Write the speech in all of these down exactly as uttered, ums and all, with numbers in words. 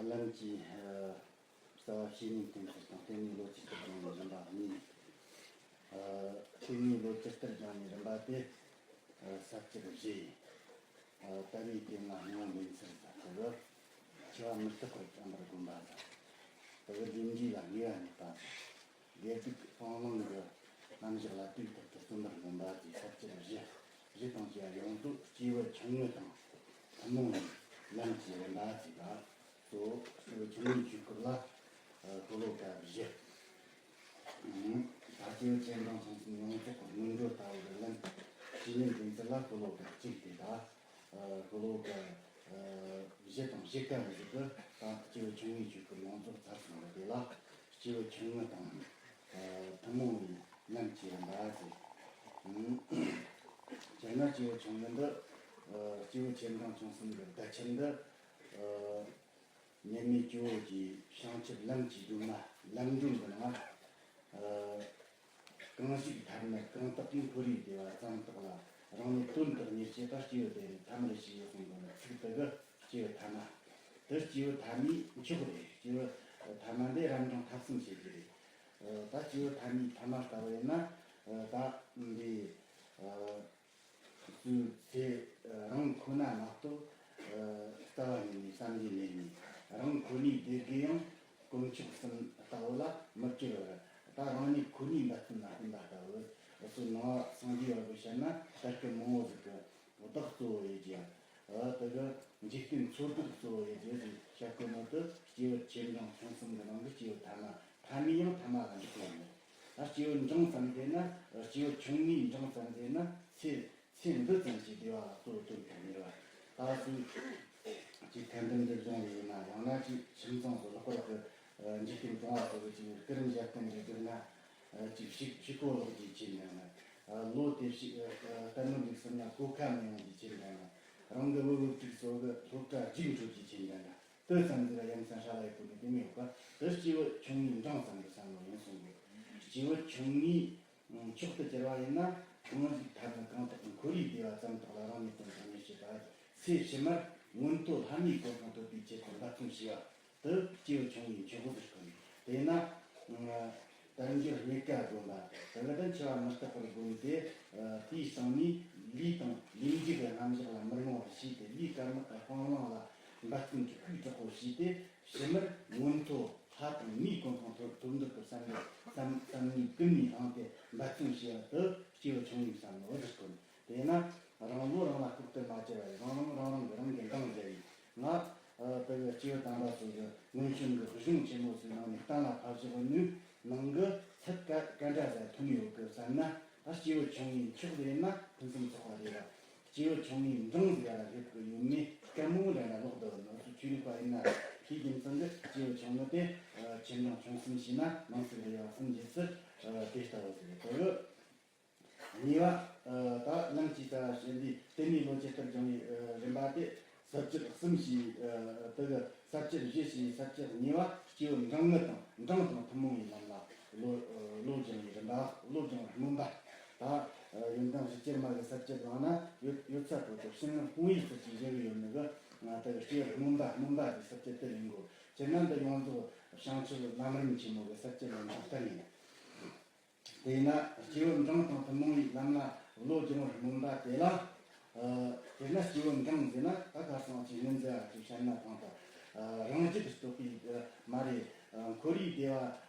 ལམ་གྱི་ཨ་རྩ་བ་བཤེས་གཉེན་བསྟེན་ཚུལ་དང་། བསྟེན་ནས་བློ་ཇི་ལྟར་སྦྱོང་བའི་རིམ་པ་གཉིས། ཨ་བསྟེན་ནས་བློ་ཇི་ལྟར་སྦྱོང་བའི་རིམ་པ་དེ་ཨ་ས་བཅད་བཞི་ཡིན། ཨ་དལ་བའི་དེ་ལྔ་སྙིང་པོ་འདོན་ཚུལ་དང་། དེ་གི་འཆི་བ་མི་རྟག་པར་བཅོམ་པར་སྒོམ་པ་དང་། དེ་གི་ལས་འབྲས་ལ་ངེས་པ་མེད་པ་དང་། བདེ་སྡུག་སྤང་བླང་གི་རྣམ་གཞག་ལ་དུས་རྟག་ཏུ་བརྩོན་པར་སྨོན་པ་དེ་ས་བཅད་བཞི། བཞི་དང་བཅས་པ་ཡོངས་རྫོགས་སྐྱེས་བུ་ཆུང་ངུ་དང་ཐུན་མོང་བའི་ལམ་གྱི་རིམ་པ་དེ་ལ་གཙོ་བོ། སྐྱེས་བུ་ཆུང་ངུའི་ཆོས་སྐོར་ལ་ཨ་ཤོ་ལོ་ཀ་བཞི། ད་སྐྱེས་བུ་ཆེ་འབྲིང་ཆུང་གསུམ་ཡོངས་རྫོགས་ཀྱི་སྔོན་འགྲོ་ལྟ་བུ་གི་ལམ་བཤེས་གཉེན་བསྟེན་ཚུལ་ལ་ཤོ་ལོ་ཀ་གཅིག་སྟེ། ད་ཨ་ཤོ་ལོ་ཀ་ཨ་བཞི་དང་བཞི་ཀ་འདི་གི་ད་སྐྱེས་བུ་ཆུང་ངུའི་ཆོས་སྐོར་ཡོངས་རྫོགས་ཚར་སོང་བ་དེ་ལ་སྐྱེས་བུ་ཆུང་ངུ་དང་ཨ་ཐུན་མོང་བའི་ལམ་གྱི་རིམ་པ་ཟེར། ཨ་སྤྱིར་ན་སྐྱེས་བུ་ཆུང་ངུ་འདི་ཨ་སྐྱེས་བུ་ཆེ་འབྲིང་ཆུང་གསུམ་གྱི་བརྡ་ཆད་འདི་ཨ་མཉམ་མེད་སྐྱེ་བོ་རྗེའི་བྱང་ཆུབ་ལམ་གྱི་སྒྲོན་མ་ལམ་སྒྲོན་གྱི་ནང་ཨ་གང་ཞིག་ཐ་མལ་གང་དག་གི་འཁོར་བའི་བདེ་བ་ཙམ་དག་ལ་རང་ཉིད་དོན་དུ་གཉེར་བྱེད་པ་སྐྱེས་བུ་དེ་ནི་ཐ་མལ་ཞེས་གསུངས་པ་ནི་ཚིག་དེ་གི་སྐྱེས་བུ་ཐ་མ། དེ་སྐྱེས་བུ་ཐ་མའི་མཆོག་རེད། སྐྱེས་བུ་ཐ་མ་འདི་རབ་འབྲིང་ཐ་གསུམ་བྱེད་ཀྱི་རེད། ཨ་ད་སྐྱེས་བུ་ཐ་མའི་ཐ་མ་ལྟ་བུ་ཡིན་ན་ཨ་ད་འདི་ཨ་ཚུལ་ཚེ་རང་ཁོ་ན་མ་གཏོགས་ཨ་རྩ་བ་ཉིད་ནས་བསམ་གྱིས་མེད་ནས། རང་ཁོ་ནའི་བདེ་དགེ་ཡང་དཀོན་མཆོག་གསུམ་ལྟ་བུ་ལ་མི་སྐྱུར་བར། ད་རང་ཉིད་ཁོ་ནའི་འབད་བརྩོན་ལ་བརྟེན་པ་ལྟ་བུ། སོ་ནང་བ་སངས་རྒྱས་བར་དུ་བཤད་ན་གཏེར་ཁ་མང་བོ་ཟིག་གི་བདག་གཙོ་བོ་ཡོད་ཀྱང་། ཨ་དེ་གི་འཇིག་རྟེན་འཚོ་བདག་གཙོ་བོ་ཡོད་ཀྱང་ཟེར་བཤད་གོ་ནོ་དེ་སྐྱེས་བུ་ཆེ་འབྲིང་ཆུང་གསུམ་གི་ནང་གི་སྐྱེས་བུ་ཐ་མ། ཐ་མའི་ཡང་ཐ་མ་ལ་འཇོག་གོ་ནི། ད་སྐྱེས་བུ་འབྲིང་ཙམ་དེ་ན། སྐྱེས་བུ་ཆུང་ངུའི་འབྲིང་ཙམ་དེ་ན་ཚེ་ཚེ་འདི་ཙམ་གྱི་བདེ་བ་ལ་གཙོ་བོ་དོན་དུ་གཉེར་བ། ད་གཟོད་ཅིག་ཐེར་འདོན་འདི་སྦྱོང་བ་ཡིན་ན། ཡང་ན་ཅིག་ཁྱིམ་ཚང་སོགས་ལྷག་པར་དུ་འཇིག་རྟེན་གྲོང་བ་སོགས་ཀྱི་སྐུ་རིམ་བཞག་མཁན་རེ་བསྡུར་ན། ཅིག་ཕྱུག་ཕྱུག་པོ་ལོག་རྒྱུའི་རྐྱེན་འདྲ་ན། ལོ་དེ་ཕྱུག་ལྟད་མོ་འདུག་ཟེར་ན་གོད་ཁ་མི་ཡོང་རྒྱུའི་རྐྱེན་འདྲ་ན། རང་གི་བུ་བུ་ཕྲུག་སོགས་ཀྱི་སློབ་གྲྭ་རྒྱུགས་འགྲོ་རྒྱུའི་རྐྱེན་འདྲ་ན། དེ་ཙམ་ཟིག་ལ་ཡ་མཚན་ཧྲ་ལ་ཡི་གོ་ནི་དེ་མི་ཡོད་པ། དེ་སྐྱེས་བུ་ཆུང་ངུའི་འབྲིང་ཙམ་གྱི་བསམ་བློ་ཡིན་གསུང་གི། སྐྱེས་བུ་ཆུང་ངུའི་མཆོག་ཏུ་གྱུར་པ་ཡིན་ན། གང་ཞིག་ཐ་མལ་གང་དག་གི་འཁོར་བའི་བདེ་བ་ཙམ་དག་ལ་རང་ཉིད་དོན་དུ་གཉེར་བྱེད་པ། ཚེ་ཕྱི་མར་མངོན་མཐོ་ལྷ་མིའི་གོ་འཕང་ཐོབ་པའི་ཆེད་དུ་འབད་བརྩོན་བྱས་པ། དེ་སྐྱེས་བུ་ཆུང་ངུའི་མཆོག་ཏུ་གྱུར་ནས། དེས་ན་དལ་འབྱོར་རྙེད་དཀའ་བསྒོམ་པ། དེ་ལ་དེ་འཆི་བ་མི་རྟག་པར་བསྒོམས་ཏེ། ཨ་དེའི་སྟེང་ནས་ལུས་དང་ལས་འབྲས་ཀྱི་རྣམ་གཞག་ལ་མི་རྨོངས་པར་བྱས་ཏེ། ལས་དཀར་ནག་གི་སྤང་བླང་ལ་འབད་བརྩོན་གྱིས་ཤུགས་དྲག་པོ་བྱས་ཏེ། ཕྱི་མར་མངོན་མཐོ་ལྷ་དང་མིའི་གོ་འཕང་ཐོབ་ཐོབ་འདོད་ཀྱི་བསམ་བློ་བསམ་བསམ་བློ་ཀུན་ནས་བསླངས་ཏེ་འབད་བརྩོན་བྱས་པ་དེ་སྐྱེས་བུ་ཆུང་ངུའི་བསམ་བློ་ཟེར་གོ་ནི། དེས་ན་རང་བློ་རང་ལ་ལྐོག་ཏུ་མ་གྱུར་བར། རང་རང་རང་རང་གི་རང་གི་འབྲིང་བཞག་ཡིན། ང་ཨ་དེ་གི་སྐྱེས་བུ་དམ་པ་ཚོ་གི་སྔོན་བྱོན་གྱི་གཞུང་ཆེན་མོ་ཚོའི་ནང་ནས་གཏན་ལ་ཕབ་བཞག་ནོའི་ནང་གི་ཚད་ག་ག་འདྲ་ཟིག་ཐོན་ཡོད་གི་བསམ་ན། ད་སྐྱེས་བུ་ཆུང་ངུའི་མཆོག་དེ་ཡིན་ན་ཕུན་སུམ་ཚོགས་པ་རེད་ལ། སྐྱེས་བུ་ཆུང་ངུའི་འབྲིང་ཟིག་ལ་སླེབས་གི་ཡོད་མེད་སྐད་མོ་རེ་ལ་ལོག་བསྡད་ནོ། སུ་ཆོས་ལུགས་པ་ཡིན་ན་ཤེས་རྒྱུ་མཚན་གི་སྐྱེས་བུ་ཆུང་ངུ་དེ་ཨ་ཆེ་འབྲིང་ཆུང་གསུམ་བྱས་ན་མིང་ཚིག་རེ་བ་གསུམ་བརྗོད་ཚུལ་ཨ་དེ་ལྟ་བུ་ཟིག་རེད་དོ། གཉིས་པ། ཨ་ད་ལམ་གྱི་རྩ་བ་བཤད་འདི་བསྟེན་ནས་བློ་ཇི་ལྟར་སྦྱོང་བའི་ཨ་རིམ་པ་དེ་ས་བཅད་གསུམ་ཞེས། ཨ་དེ་གི་ས་བཅད་བཞི་ཞེས་ས་བཅད་གཉིས་པ་སྐྱེས་བུ་འབྲིང་ངུ་དང་། འབྲིང་དང་ཐུན་མོང་བའི་ལམ་ལ་བློ་ཨ་བློ་སྦྱོང་བའི་རིམ་པ། བློ་སྦྱོང་བར་སྨོན་པ། ད་ཨ་ཡོན་ཏན་གཞི་ཁྱེར་མ་གི་ས་བཅད་བླངས་ན་ཡོད་ཡོད་ཚད་པོ་དེ་ཕྱི་ནང་སྤོང་བའི་ཚུལ་གྱིས་བཞག་གི་ཡོད་ནི་གི། ང་དེ་གི་སྐྱེས་བུ་སྨོན་པ། སྨོན་པ་གི་ས་བཅད་དེ་ཡིན་དགོས། སྤྱིར་ན་འདི་ཡོངས་རྫོགས་བྱང་ཆུབ་ལམ་རིམ་ཆེན་མོ་གི་ས་བཅད་ལ་འཇོག་སྟངས་ཡིན། དེས་ན་སྐྱེས་བུ་འབྲིང་དང་ཐུན་མོང་བའི་ལམ་ལ་བློ་སྦྱོང་བར་སྨོན་པ་དེ་ལ། ཨ་དེས་ན་སྐྱེས་བུ་འབྲིང་ཟེར་ན་ད་ཁ་སང་ཅིག་སྔོན་ཟེར་བ་ཅིག་བཤད་ན་ཐང་ད། ཨ་རང་རྒྱུད་དུ་གཏོགས་པའི་ཨ་མ་རེད། ཨ་འཁོར་བའི་བདེ་བ།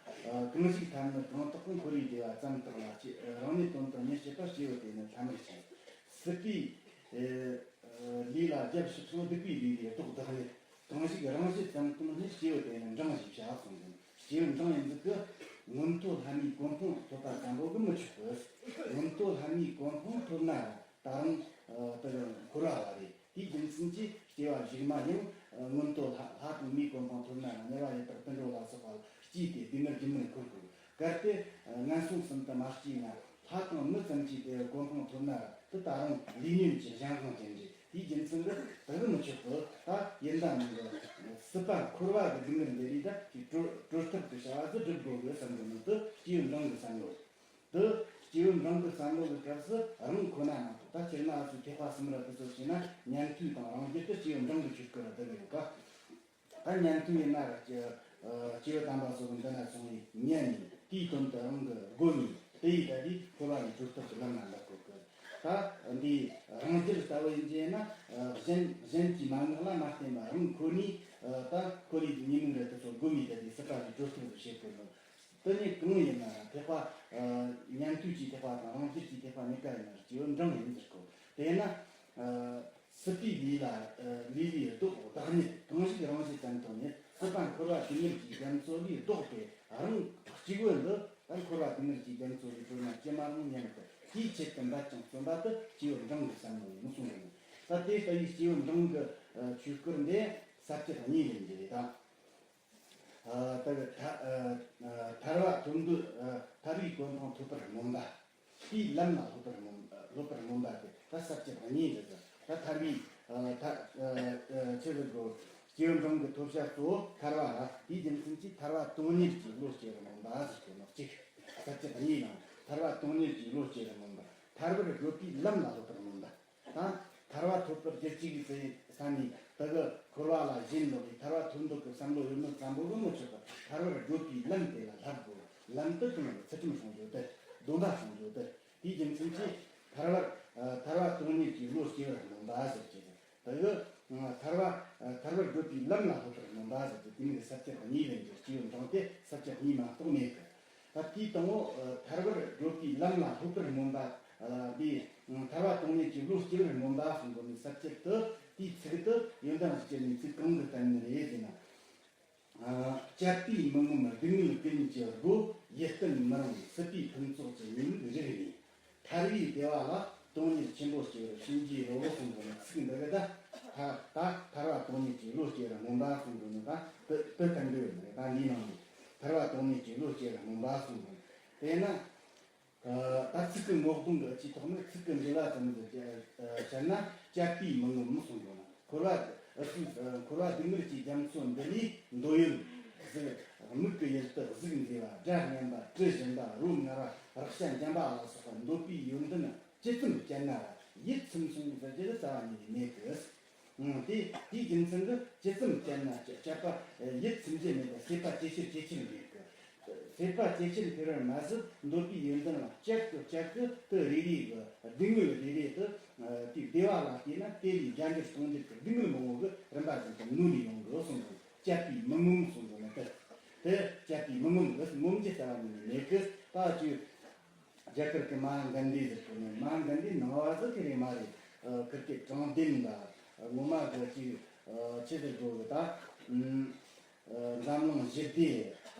ཨ་གང་ཞིག་ཐ་མལ་གང་དག་གི་འཁོར་བའི་བདེ་བ་ཙམ་དག་ལ་སྐྱེ་ཨ་རང་ཉིད་དོན་དུ་གཉེར་བྱེད་པ་སྐྱེས་བུ་དེ་ནི་ཐ་མལ་ཞིང་། སྲིད་པའི་ཨ་ལས་ལ་རྒྱབ་ཕྱོགས་སོང་སྡིག་པའི་ལས་ལས་ལྡོག་བདག་ཉིད། གང་ཞིག་རང་བཞིན་ཙམ་སྟོང་ནི་སྐྱེས་བུ་དེ་ནི་འབྲིང་ཞེས་བྱ་གསུངས་ཟིན། སྐྱེས་བུ་འབྲིང་ཡིན་ཚུལ་གྱི་མངོན་མཐོ་ལྷ་མིའི་གོ་འཕང་ཐོབ་པ་ཙམ་པོ་གིས་མི་ཆོག་གི། མངོན་མཐོ་ལྷ་མིའི་གོ་འཕང་ཐོབ་ན་ད་རུང་ཨ་དེ་འཁོར་བ་བ་རེད། དེའི་རྒྱུ་མཚན་གྱིས་སྐྱེ་བ་གཞུག་མ་ཡང་ཨ་མངོན་མཐོ་ལྷ་ལྷ་དང་མིའི་གོ་འཕང་ཐོབ་ན་དམྱལ་བ་ཡི་དྭགས་དུད་འགྲོ་ལ་སོགས་པ་སྐྱེས་ཏེ་སྡུག་བསྔལ་རྒྱུན་མི་འཁོར་དགོས། གལ་ཏེ་ཨ་ངན་སོང་གསུམ་དུ་མ་སྐྱེས་ན། ལྷ་དང་མི་ཙམ་གྱིས་དེ་གོ་འཕང་ཐོབ་ན་དེ་ད་རུང་ལས་ཉོན་གྱི་གཞན་དབང་ཅན་རེད། དེའི་རྒྱུ་མཚན་གྱིས་དེ་གིས་མི་ཆོག་གི། ད་ཡིན་ད་མིན་གྱི་སྲིད་པ་འཁོར་བ་གི་སྡུག་བསྔལ་འདི་རིགས་ད་ཅིག་གྲོལ་གྲོལ་ཐབས་ཀྱི་བྱ་བ་ཟིག་སྒྲུབ་དགོས་གི་བསམ་གི་ནོ་དེ་སྐྱེས་བུ་འབྲིང་གི་བསམ་བློ་རེད། དེ་སྐྱེས་བུ་འབྲིང་གི་བསམ་བློ་གི་སྐབས་སུ་རང་ཁོ་ན་མ་གཏོགས། ད་སྤྱིར་ན་ཨ་ཚོས་ཐེག་པ་གསུམ་ར་དེ་ཚོ་བྱས་ན་ཉན་ཐོས་དང་རང་རྒྱུད་དེ་སྐྱེས་བུ་འབྲིང་གི་ཆོས་སྐོར་ར་བསྡད་གི་ཡོད་པ། ད་ཉན་ཐོས་ཡིན་ན་ར་སྐྱེ་ཨ་སྐྱེས་བུ་དམ་པ་སོགས་འདི་ན་སོང་བའི་ཉན་ནས་དེའི་དོན་དུ་རང་གི་སྒོ་ནས་དེ་ཡི་ད་དེ་འཁོར་བ་ནས་གྲོལ་ཐབས་ཀྱི་ལམ་ལ་འདི་བཀོད་གི། ད་འདི་རང་རྒྱུད་ལྟ་བུ་ཡིན་གྱི་ན་ཨ་གཞན་གཞན་གྱི་མན་ངག་ལ་མ་བརྟེན་པ་རང་ཁོ་ནས་ཨ་ད་ཁོ་ནས་ཉེས་དམིགས་རེ་དེ་ཚོ་སྒོམ་ནས་ད་དེ་སྲིད་པ་ནས་གྲོལ་ཐབས་སུ་བྱེད་དགོས་ནོ། དེ་ནས་གང་ཡིན་ན་ར་ཐེག་པ་ཨ་ཉན་ཐོས་ཀྱི་ཐེག་པ་དང་རང་རྒྱུད་ཀྱི་ཐེག་པ་གཉིས་ཀ་ཡིན་ན་ར་སྐྱེས་བུ་འབྲིང་ཡིན་ཟེར་གོ། དེས་ན་ཨ་སྲིད་པའི་ལས་ལ་ཨ་ལས་ལས་ལྡོག་བདག་ཉིད་གང་ཞིག་རང་བཞིན་ཙམ་དུ་ནི་སྲིད་པ་འཁོར་བ་དུས་ངེས་ཀྱི་རྒྱ་མཚོ་ལས་ལྡོག་པའི་རང་གཅིག་པུ་འདི་ད་འཁོར་བ་དུས་ངེས་ཀྱི་རྒྱ་མཚོ་ལས་གྲོལ་ན་ཅི་མ་རུང་སྙམ་དུ་དེའི་ཆེད་དུ་འབད་ཅིང་བརྩོན་པ་དེ་སྐྱེས་བུ་འབྲིང་གི་བསམ་བློ་ཡིན་གསུངས་ཡོད། ད་དེ་ལྟ་བུའི་སྐྱེས་བུ་འབྲིང་གི་ཨ་ཆོས་སྐོར་འདི་ས་བཅད་གཉིས་ལས་འདི་རེད་ད། ཨ་ད་གི་ཐ་ཨ་ཨ་ཐར་པ་ཐོབ་འདོད་ཨ་ཐར་པའི་གོ་འཕང་ཐོབ་པར་སྨོན་པ། དེའི་ལམ་ལ་སློབ་པར་སྨོན་སློབ་པར་སྨོན་པ་སྟེ་ད་ས་བཅད་གཉིས་རེད་ཟེར། ད་ཐར་པའི་ཨ་ཐ་ཨ་ཨ་ཆི་ཟེར་དགོས། སྐྱེས་བུ་འབྲིང་གི་ཐོབ་བྱ་གཙོ་བོ་ཐར་པ་ལ་དེའི་རྒྱུ་མཚན་གྱིས་ཐར་པ་དོན་གཉེར་གྱི་བློ་སྐྱེ་བར་སྨོན་པ་ཟེར་གྱི་ནོ་གཅིག་ས་བཅད་གཉིས་ནང་ཐར་པ་དོན་གཉེར་གྱི་བློ་སྐྱེ་བར་སྨོན་པ། ཐར་པར་བགྲོད་པའི་ལམ་ལ་སློབ་པར་སྨོན་པ། ད་ཐར་པ་ཐོབ་པར་རྒྱུ་གཅིག་ཡིན་ཟེར་ས་ནས་ད་གི་འཁོར་བ་ལ་ཞེན་ལོག་གིས་ཐར་པ་ཐོབ་འདོད་ཀྱི་བསམ་བློ་ཡོད་མེད་ཙམ་པོ་གི་མི་ཆོག་པར་ཐར་པར་བགྲོད་པའི་ལམ་དེ་ལ་བསླབ་དགོས། ལམ་དུ་ཁོང་ལ་ཚུལ་ཁྲིམས་སྲུང་རྒྱུ་དེ། སྡོམ་པ་སྲུང་རྒྱུ་དེ། དེའི་རྒྱུ་མཚན་གྱིས་ཐར་པར་ཨ་ཐར་པ་དོན་གཉེར་གྱི་བློ་སྐྱེ་བར་སྨོན་པ་ཟེར་གྱི་རེད། ད་གི་ཐར་པ་ཨ་ཐར་པར་བགྲོད་པའི་ལམ་ལ་སློབ་པར་སྨོན་པ་ཟེར་གྱི་དེ་ནི་ས་བཅད་གཉིས་ལས་འགྱུར་སྐྱེས་བུ་འབྲིང་སྟེ་ས་བཅད་གཉིས་མ་གཏོགས་མེད་གི། ད་དེའི་དང་པོ་ཨ་ཐར་པར་བགྲོད་པའི་ལམ་ལ་སློབ་པར་སྨོན་པ་ཨ་འདི་ཨ་ཐར་པ་དོན་གཉེར་གྱི་བློ་སྐྱེ་བར་སྨོན་པ་གསུངས་པ་ནི་ས་བཅད་དུ་དེའི་ཚིག་ཏུ་ཡོན་ཏན་གཞི་བཅད་ནས་ཚིག་གང་གི་བསྟན་ནི་རེད་ཟེར་ན། ཨ་སྤྱད་པས་མི་ངོམས་སྡུག་བསྔལ་ཀུན་གྱི་སྒོ། ཡིད་བརྟན་མི་རུང་སྲིད་པའི་ཕུན་ཚོགས་ཀྱི་ཉེས་དམིགས་རིག་ནས། ཐར་པའི་བདེ་བ་ལ་དོན་གཉེར་ཆེན་པོ་སྐྱེ་བར་བྱིན་གྱིས་རློབས་གསུངས་པ་ནི་ཚིག་འདི་གི་ད་ཐ་ད་ཐར་པ་དོན་གཉེར་གྱི་བློ་སྐྱེ་བར་སྨོན་པ་གསུངས་པ་ནི་ད་དེ་དེ་ལྟར་འདོད་ཡོད་མ་རེད། ད་འདིའི་ནང་ནས་ཐར་པ་དོན་གཉེར་གྱི་བློ་སྐྱེ་བར་སྨོན་པ་གསུངས་པ་ནི་དེས་ན། ཨ་ད་ཚིག་གི་ངོ་གདོང་གི་སྤྱིའི་ཐོག་ནས་ཚིག་གི་འགྲེལ་བ་ཙམ་དུ་བཤད་ན་སྤྱད་པས་མི་ངོམས་གསུངས་ཡོད་ན། འཁོར་བ་ཨ་སུ་འཁོར་བ་སྡུག་བསྔལ་གྱི་རྒྱ་མཚོ་འདི་ལས་འདོད་ཡོན་གཟུགས་མིག་གི་ཡུལ་དུ་གཟུགས་མཛེས་པ་སྒྲ་སྙན་པ་དྲི་ཞིམ་པ་རོ་མངར་བ་རེག་བྱ་འཇམ་པ་ལ་སོགས་པ་འདོད་པའི་ཡོན་ཏན་ཇི་ཙམ་སྤྱད་ན་ར་ཡིད་ཚིམ་སོང་ཟེར་རྒྱུ་རྩ་བ་ཉིད་ནས་མེད་དེ། ཨང་དེ་དེའི་རྒྱུ་མཚན་གྱིས་ཇི་ཙམ་སྤྱད་ན་སྤྱད་པ་ཡིད་ཚིམ་རྒྱུ་མེད་པ་སྲེད་པ་ཇེ་ཆེར་ཇེ་ཆེར་འགྲོ་གི། སྲེད་པ་ཇེ་ཆེར་འཕེལ་བར་མ་ཟད་འདོད་པའི་ཡོན་ཏན་ལ་སྤྱད་དུ་སྤྱད་དུ་དེ་རེ་རེ་གི་སྡུག་བསྔལ་རེ་རེ་དེ་དེའི་བདེ་བ་ལ་སྐྱེས་ན་དེ་ལས་རྒྱ་འགྱུར་གཏོང་འགྱུར་གྱི་སྡུག་བསྔལ་མང་བོ་གི་རིམ་པ་བཞིན་དུ་ནོར་ནས་ཡོང་གི་གསུངས་པ་སྤྱད་པས་མི་ངོམས་གསུངས་པ་ནི་དེ། དེ་སྤྱད་པས་མི་ངོམས་གི་ངོམས་རྒྱུ་རྩ་བ་ཉིད་ནས་མེད་གི། ད་ཅིག་རྒྱ་གར་གྱི་མ་ཧཱ་གན་དྷི་ཟེར་གོ་ནས་མ་ཧཱ་གན་དྷི་ནང་བ་ཟེར་གི་རེད་མ་རེད། ཨ་ཁིར་ཀའི་དྲང་བདེན་ལ་ངོ་མ་གི་ཅིག་ཨ་ཆི་ཟེར་དགོས་གི་ད། ཨ་འཛམ་གླིང་ཞི་བདེ་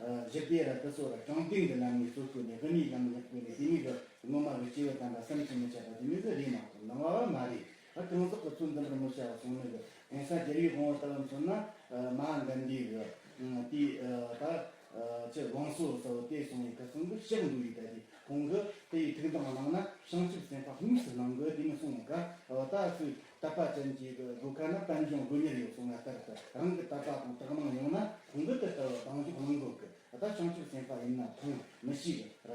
ཨ་ཞི་བདེ་ར་དེ་ཚོ་ར་དྲང་བདེན་གྱི་ལམ་ནས་རྩོད་གོ་ནས་དབུ་མའི་ལམ་ལ་བཀོད་ནས་དེ་མིན་གི་ངོ་མ་གི་སྐྱེས་བུ་དམ་པ་བསམ་གྱིས་མི་ཁྱབ་པ་དེ་མིན་གི་རེད་མ་གཏོགས་ནང་བ་བ་མ་རེད། ཨ་གང་ཟག་གི་ཚུལ་འདི་འདྲ་མི་བྱ་བ་སོང་ནི་གི་གོང་ས་རྒྱལ་བའི་དབང་བོ་ལྟ་བུ་མཚོན་ན་ཨ་མ་ཧཱ་གན་དྷི་གི་ཨ་དེ་ཨ་ད། ཨ་ཅི་ཝང་སོ་ཟེར་བ་དེ་སོང་བའི་ཁ་སང་གི་ཕྱག་འགུལ་བའི་ད་དེ་ཁོང་གི་དེ་ཡི་ཐུགས་དམ་གནང་ན་བྱང་ཆུབ་སེམས་དཔའ་དངོས་སུ་གནང་གི་དེ་ནི་གསུངས་ག་ཨ་ད་སུའི་དད་པ་ཅན་གྱི་སྒོ་ཁ་ན་པད་འབྱུང་དགོས་ཉེར་ཡོད་གསུངས་ན་ལྟར་དུ་རང་གི་དད་པ་དང་དག་སྣང་ཡོང་ན་ཁོང་གི་དེ་ལྟ་བུ་བདག་འཇོག་གནང་དགོས་གི་ཨ་ད་བྱང་ཆུབ་སེམས་དཔའ་ཡིན་ན་ཐང་མི་ཤེས་གི་ར་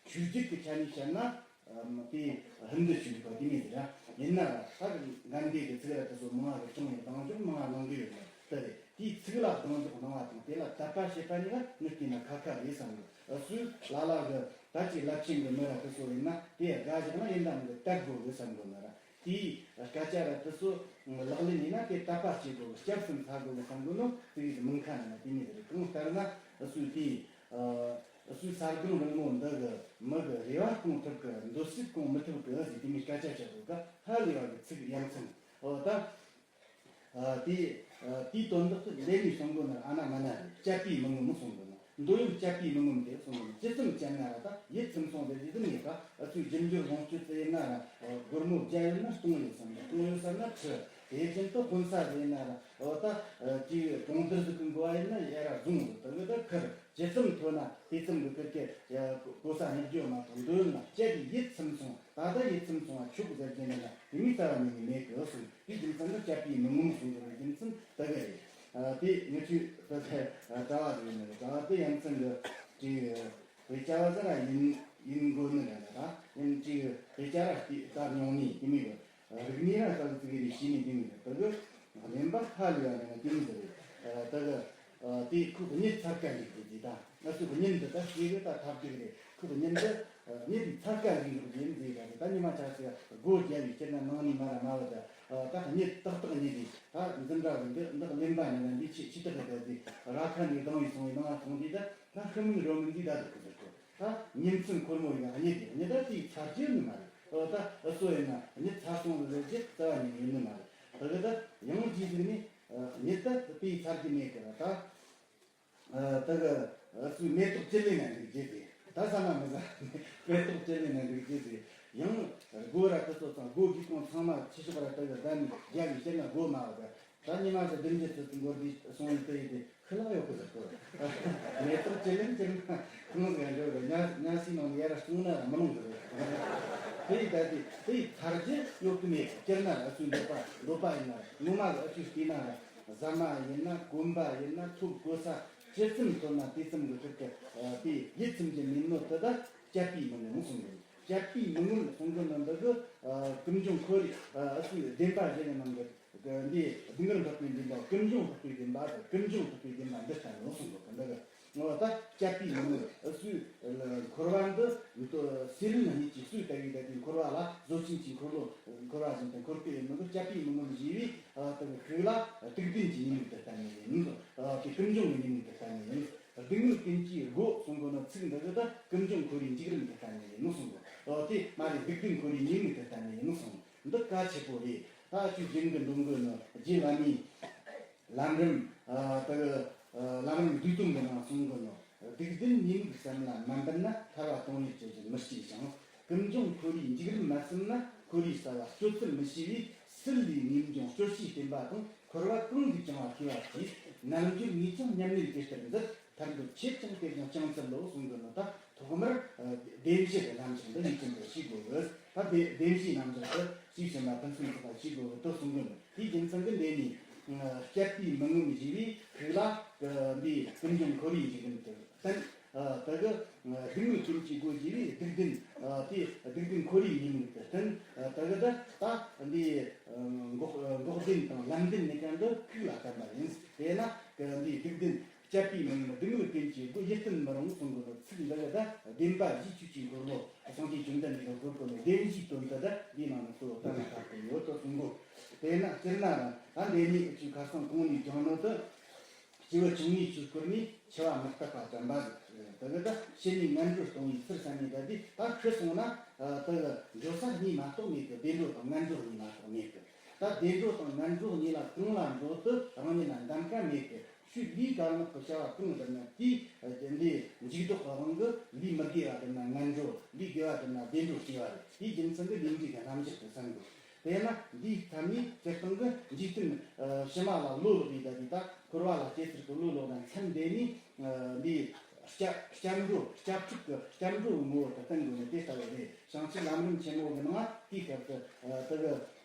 ཆོས་བརྒྱུད་ཀྱི་ཆ་ནས་བཤད་ན། ཨ་དེ་ཧིན་དུ་ཆོས་ལུགས་པ་དེ་མིན་ཟེར་ཡིན་ན་ད་གི་གན་དྷི་གི་ཚིག་ར་དེ་ཚོ་མང་བ་གི་ཅུང་ཡང་གདེང་འཇོག་མང་བ་གནང་གི་ཡོད་ན་དེ་རེད། དེའི་ཚིག་ལ་གདེང་འཇོག་གནང་བ་དང་དེ་ལ་དད་པ་བྱེད་པ་གཉིས་ཀ་ངས་བལྟས་ན་ཁ་ཁ་རེད་བསམ་གི་ཨ་སུས་ལ་ལ་གི་ད་ཅིག་རླབས་ཆེན་གི་མི་ར་དེ་ཚོ་ཡིན་ན་དེ་དགའ་བཞག་ན་ཡིན་ད་མི་གི་དད་དགོས་གི་བསམ་གི་ན་ར་དེའི་སྐད་ཆ་ར་དེ་ཚོ་ལག་ལེན་ཡིན་ན་དེ་དད་པ་བྱེད་དགོས་གི་སྐྱབས་སུ་འཚལ་དགོས་གི་བསམ་གི་ནོ་དེ་ཡིས་མིན་ཁ་ན་དེ་མིན་རེད། གང་ལྟར་ན་ཨ་སུས་དེའི། ཨ་སུའི་ས་སྒང་རིང་མོ་འདི་གི་མི་གི་རེ་བ་སྐོང་ཐུབ་གི་འདོད་སྲེད་སྐོང་མི་ཐུབ་གི་ཟེར་དེ་མོའི་སྐད་ཆ་བཤད་དགོས་ག་ཧ་ལས་པ་གི་ཚིག་ཡ་མཚན། འོ་ད། ཨ་དེ་ཨ་དེའི་དོན་དག་ཏུ་ལས་ནས་གསུང་དགོས་ན་ཨ་ན་མ་ན་རེད། སྤྱད་པས་མི་ངོམས་གསུང་དགོས་ན་འདོད་ཡོན་སྤྱད་པས་མི་ངོམས་ཏེ་གསུང་དགོས་ན་ཇི་ཙམ་སྤྱད་ན་ར་ད་ཡིད་ཚིམ་སོང་ཟེར་རྒྱུ་དེ་མེད་ག་ཨ་ཚོའི་རྒྱུ་འབྱོར་ལོངས་སྤྱོད་ཙི་ཡིན་ན་ར་སྒོར་མོ་བརྒྱ་ཡོད་ན་སྟོང་ཡོད་བསམ་ན་སྟོང་ཡོད་བསམ་ན་ཁྲི་དེ་བཞིན་དུ་དཔོན་ས་ཟེར་ན་ར་འོ་ད་ཅིག་གྲོང་རྡལ་ཟིག་གི་འགོ་བ་ཡིན་ན་ཡ་ར་བཟུང་ཟིག་དེ་གི་ད་ཁུར། ཇི་ཙམ་མཐོ་ན་དེ་ཙམ་གྱི་ཁུར་གི་གོ་ས་རྙེད་རྒྱུ་མ་གཏོགས་འདོད་ཡོན་ལ་སྤྱད་དེ་ཡིད་ཚིམ་སོང་ད་ལྟ་ཡིད་ཚིམ་སོང་བ་ཆོག་ཟེར་རྒྱུ་འདི་ལ་དེ་མོའི་རྩ་བ་ཉིད་ནས་མེད་གི་གསུངས། དེའི་རྒྱུ་མཚན་ནི་སྤྱད་པས་མི་ངོམས་གསུངས་པའི་རྒྱུ་མཚན་དེ་གི་རེད། དེ་ངེད་ཚོས་དེ་གྲྭ་བ་ཟིག་ཡིན་ནི་རེད། གྲྭ་བ་དེ་ཡ་མཚན་གི་ཅིག་དཔེ་བྱ་བ་ཟེར་ར་ཡིན་ཡིན་དགོས་ནི་རེད་ད། ཡིན་ཅིག་དཔེ་བྱ་ར་ལྟ་མྱོང་ནི་དེ་མོ་གི་རིག་གནས་ར་ལྟ་ཚུལ་གི་རེད་ཤེས་ནི་དེ་མོ་གི་དེ་གི་གླེན་པ་ཧ་ལས་པ་ནི་དེ་མོ་ཟིག་རེད། དེ་གི་ དེ་ཁོ་གི་གཉིད་ཚར་ཀ་འཇུག་དགོས་ཟེར། ད་ང་ཚོ་གི་གཉིད་འདི་ད་སྐྱེ་གི་ད་ཐབས་སྡུག་རེད། ཁོ་གི་གཉིད་འདི་གཉིད་ཚར་ཀ་འཇུག་དགོས་ཟེར་ཟེར། ད་ད་ཉི་མ་ཆ་ཚེ་སྒོ་རྒྱབ་བས་སྤྱིར་ན་ནང་ནས་མར་ར་མར་བ་ད་ད་གཉིད་ཏག་ཏག་གཉིད་དེ། ད་འཛིན་གྲྭ་གི་འདི་འདི་གླེན་པ་ནི་ན་འདི་ཆེ་ཆེ་ཏག་གི་ད་དེ་ར་ཁ་ནས་ལྡང་བས་སོང་བས་ནང་ལ་སོང་དུས་ད་ད་ཤི་མིན་རོ་མིན་འདི་ད་འདུག་གི་འདུག་གོ། ད་ཉིན་མཚན་འཁོར་མོ་ཡིན་ན་གཉིད་དེ་གཉིད་ད་དེའི་ཚར་རྒྱུ་ནི་མ་རེད། ཨོ་ད་ཨ་སོ་ཡིན་ན་གཉིད་ཚར་སོང་ལ་ཟེར་རྒྱུ་རྩ་བ་ནས་ཡིན་ནི་མ་རེད། ད་གི་ད་ཡང་རྗེས་ཟིག་ནས་གཉིད་ད་དེའི་ཚར་རྒྱུ་མེད་གི་ར། ད་ཨ་ད་གི་ཨ་སོའི་མེ་ཏོག་ཅི་ལེན་ན་འགྲིག་རྒྱུ་ཟེར། ད་ས་ན་མི་ཟ། མེ་ཏོག་ཅི་ལེན་ན་འགྲིག་རྒྱུ་ཟེར། ཡང་སྒོ་ར་ཁུ་སོ་ཚང་སྒོ་སྒེའུ་ཁུང་ཚང་མ་ཆི་ཤོག་ར་ད་གི་ད་ནི་རྒྱབ་བས་སྤྱིར་ན་སྒོ་མ་བ་ད། ད་ཉི་མ་ཟེར་བདུན་བརྒྱད་ཙམ་འགོར་དུས་སོང་ཡིན་དེ་ཡིན་དེ་ཁི་ལག་ཡོད་གི་ཟེར་གོ། མེ་ཏོག་ཅི་ལེན་ཅི་ལེན་ཁོང་ཟིག་འགྲོ་རེད། ཉ་ཉ་སའི་ནང་ནས་ཡར་ར་སོང་ན་ར་མི་ལོང་གི་རེད། དེ་ཡིན་ད་དེ་དེ་ཡི་ཚར་རྒྱུ་ཡོད་གི་མེད། སྤྱིར་ན་ར་ཨ་ཚོའི་འདོད་པ་འདོད་པ་ཡིན་ན་ར་ངོ་མ་གི་ཨ་ཚོས་བལྟས་ན་ར་ཟ་མ་ཡིན་ན་གོན་པ་ཡིན་ན་ཐོབ་གོ་ས་ཇི་ཙམ་ཐོབ་ན་དེ་ཙམ་གི་ཁྲིད་དེ་དེ་ཡིད་ཚིམ་གྱི་མིན་ནོ་དེ་ད་སྤྱད་པའི་མི་ངོ་གསུང་གི་ཡིན། སྤྱད་པའི་མི་ངོ་གསུང་གི་ནི་འདི་གི་ཨ་ཀུན་འབྱུང་ཁོར་ཡུག་ཨ་ཨ་ཚོའི་བདེན་པ་བཞི་ཡི་ནང་གི་འདི་སྡུག་བསྔལ་འཕགས་པའི་བདེན་པ། ཀུན་འབྱུང་འཕགས་པའི་བདེན་པ་དང་ཀུན་འབྱུང་འཕགས་པའི་བདེན་པ་འདི་ལྟ་ནོ་གསུང་གི་འདི་གི་ངོ་ད་སྤྱད་པའི་མི་ངོ་ཨ་ཚོའི་འཁོར་བ་འདི་སེར་བུ་གཉིས་ཀྱི་སོས་ལྟ་བུའི་ད་དེ་འཁོར་བ་ལ་བཟོ་ཆེན་གྱི་འཁོར་ལོ་འཁོར་བ་བཞིན་དུ་འཁོར་གི་ཡོད་ནོ་གི་སྤྱད་པའི་མི་ངོ་ཞེས་པའི་ཨ་དེ་གི་ཁུག་ལ་དུག་ལྡན་གྱི་ཉེས་དམིགས་དེ་བསྟན་ནི་ཡིན། དེ་ཀུན་འབྱུང་གི་ཉེས་དམིགས་དེ་བསྟན་ནི་ཡིན། སྡུག་བསྔལ་ཀུན་གྱི་སྒོ་གསུང་གོ་ནོ་ཚིག་འདི་གི་ད་ཀུན་འབྱུང་ཁོར་ཡུག་འཇིགས་རིམ་དེ་བསྟན་ནི་ཡིན་གསུང་གོ། ཨོ་དེ་མ་རེད། སྡིག་ལྡན་ཁོར་ཡུག་ཉེས་དམིགས་དེ་བསྟན་ནི་ཡིན་གསུང་། འདི་གལ་ཆེ་པོ་རེད། ད་ཆོས་རྒྱུན་གི་འགྲོ་མགོན་ནོ་རྗེ་བླ་མའི་ལམ་རིམ་ཨ་ད་གི་ལམ་རིམ་བསྡུས་དོན་གི་ནང་གསུང་གོ་ནོ། སྡིག་ལྡན་ཉེས་དམིགས་བསམ་ལ་མ་འབད་ན། ཐར་པ་དོན་ཡོད་ཅེས་ཀྱང་མི་སྐྱེ་ཞིང་། ཀུན་འབྱུང་ཁོར་ཡུག་འཇིགས་རིམ་མ་བསམ་ན། ཁོར་ཡུག་གསལ་བ་སྤྱོད་ཚུལ་མི་ཤེས་པས། སྲིད་ལས་ངེས་འབྱུང་སྤྱོད་བྱེད་བསྟན་པ་དང་། འཁོར་བ་གང་གིས་ཀྱང་བ་བསྐོས་པ་གྱིས། རྣལ་འབྱོར་ངས་ཀྱང་ཉམས་ལེན་ཇི་ལྟར་མཛད། ཐར་འདོད་ཁྱེད་ཀྱང་དེ་བཞིན་བསྐྱང་འཚལ་ལོ་གསུང་གི་ནོ། ད་ཐོག་མར་བདེན་བཞི་གི་རྣམ་གཞག་འདི་ངེས་ཅན་དུ་ཤེས་དགོས་གི། ད་བདེན་བཞིའི་རྣམ་གཞག་འདི་ཤེས་ཟིན་ན་ཕུན་སུམ་ཚོགས་པ་ཤེས་དགོས་གི་དེ་གསུང་གི་ནོ། དེའི་རྒྱུ་མཚན་གྱིས་འདི་ནི་སྤྱད་པའི་མི་ངོམ་ཞེས་པའི་ཁུག་ལ་འདི་ཀུན་འབྱུང་ཁོར་ཡུག་འཇིགས་རིམ་དེ་བསྟན། ད་གི་སྡུག་བསྔལ་ཀུན་གྱི་སྒོ་ཞེས་པའི་སྡིག་ལྡན་དེ་སྡིག་ལྡན་ཁོར་ཡུག་ཉེས་དམིགས་དེ་བསྟན། ད་གི་ད་ད་འདི་འགོག་འགོག་བདེན་དང་ལམ་བདེན་ནི་ཀ་འདི་ཁུག་ལ་བསྟན་པ་ཡིན། དེས་ན་གི་འདི་སྡིག་ལྡན་སྤྱད་པའི་མི་ངོམ་སྡུག་བསྔལ་ཀུན་གྱི་སྒོ་ཡིད་བརྟན་མི་རུང་གསུང་གི་ཚིག་འདི་གི་ད་བདེན་པ་བཞིས་ཆོས་ཀྱི་འཁོར་ལོ་སངས་རྒྱས་བཅོམ་ལྡན་འདས་ཀྱི་འཁོར་ལོ་བདེན་བཞིའི་དོན་དུ་ད་འདིའི་ནང་ན་གཙོ་བོ་བསྟན་ན་ཁག་ཏུ་ཡོད་དོ་གསུང་གོ། དེས་ན་སྤྱིར་ན་རང་ད་འདི་ནི་ཆོས་ཁ་སང་གོང་ནས་སྦྱངས་ནོ་དེ། སྐྱེས་བུ་ཆུང་ངུའི་ཆོས་སྐོར་ནས་འཆི་བ་མི་རྟག་པ་དྲན་པ་ཟེར། ད་གི་ད་ཕྱི་ནས་ངན་འགྲོར་ལྟུང་བའི་ཚུལ་བསམ་ནས་ད་དེ་ད་ཁུ་སོང་ན་ད་གི་འགྲོ་ས་གཉིས་མ་གཏོགས་མེད་གི། བདེ་འགྲོ་དང་ངན་འགྲོ་གཉིས་མ་གཏོགས་མེད་གི། ད་བདེ་འགྲོ་དང་ངན་འགྲོ་གཉིས་ལ་གང་ལ་འགྲོ་དུ་རང་ཉིད་ལ་འདམ་ཀ་མེད་གི། ཆོས་ལས་དཀར་ནག་གི་བྱ་བ་གང་བསྒྲུབ་ན་དེའི་འདི་འཇུག་ལྡོག་གི་དབང་གིས་ལས་མི་དགེ་བ་བསྒྲུབ་ན་ངན་འགྲོ། ལས་དགེ་བ་བསྒྲུབ་ན་བདེ་འགྲོ་སྐྱེ་བ་རེད། དེའི་རྒྱུ་མཚན་གྱིས་ལས་འབྲས་ཀྱི་རྣམ་གཞག་ཏུ་བསམ་དགོས། དེས་ན་འདིའི་ཐད་ནས་སྤྱིར་བཏང་གི་འཇིག་རྟེན་ཕྱི་མ་ལ་བློ་ལོག་པའི་ད་དེ་ད་འཁོར་བ་ལ་སྐྱེ་ཚུལ་གྱི་བློ་ལོག་ན་མཚམས་འདས་ནས་འདིའི་སྐྱབས་སྐྱབས་འགྲོ་སྐྱབས་འགྲོ་གི་སྐྱབས་འགྲོ་གི་ངོ་བོ་དེ་བསྟན་དགོས་ནི་དེ་ལྟ་བུ་རེད། བྱང་ཆུབ་ལམ་རིམ་ཆེན་མོ་གི་ནང་དེའི་སྐབས་སུ་དེ་གི་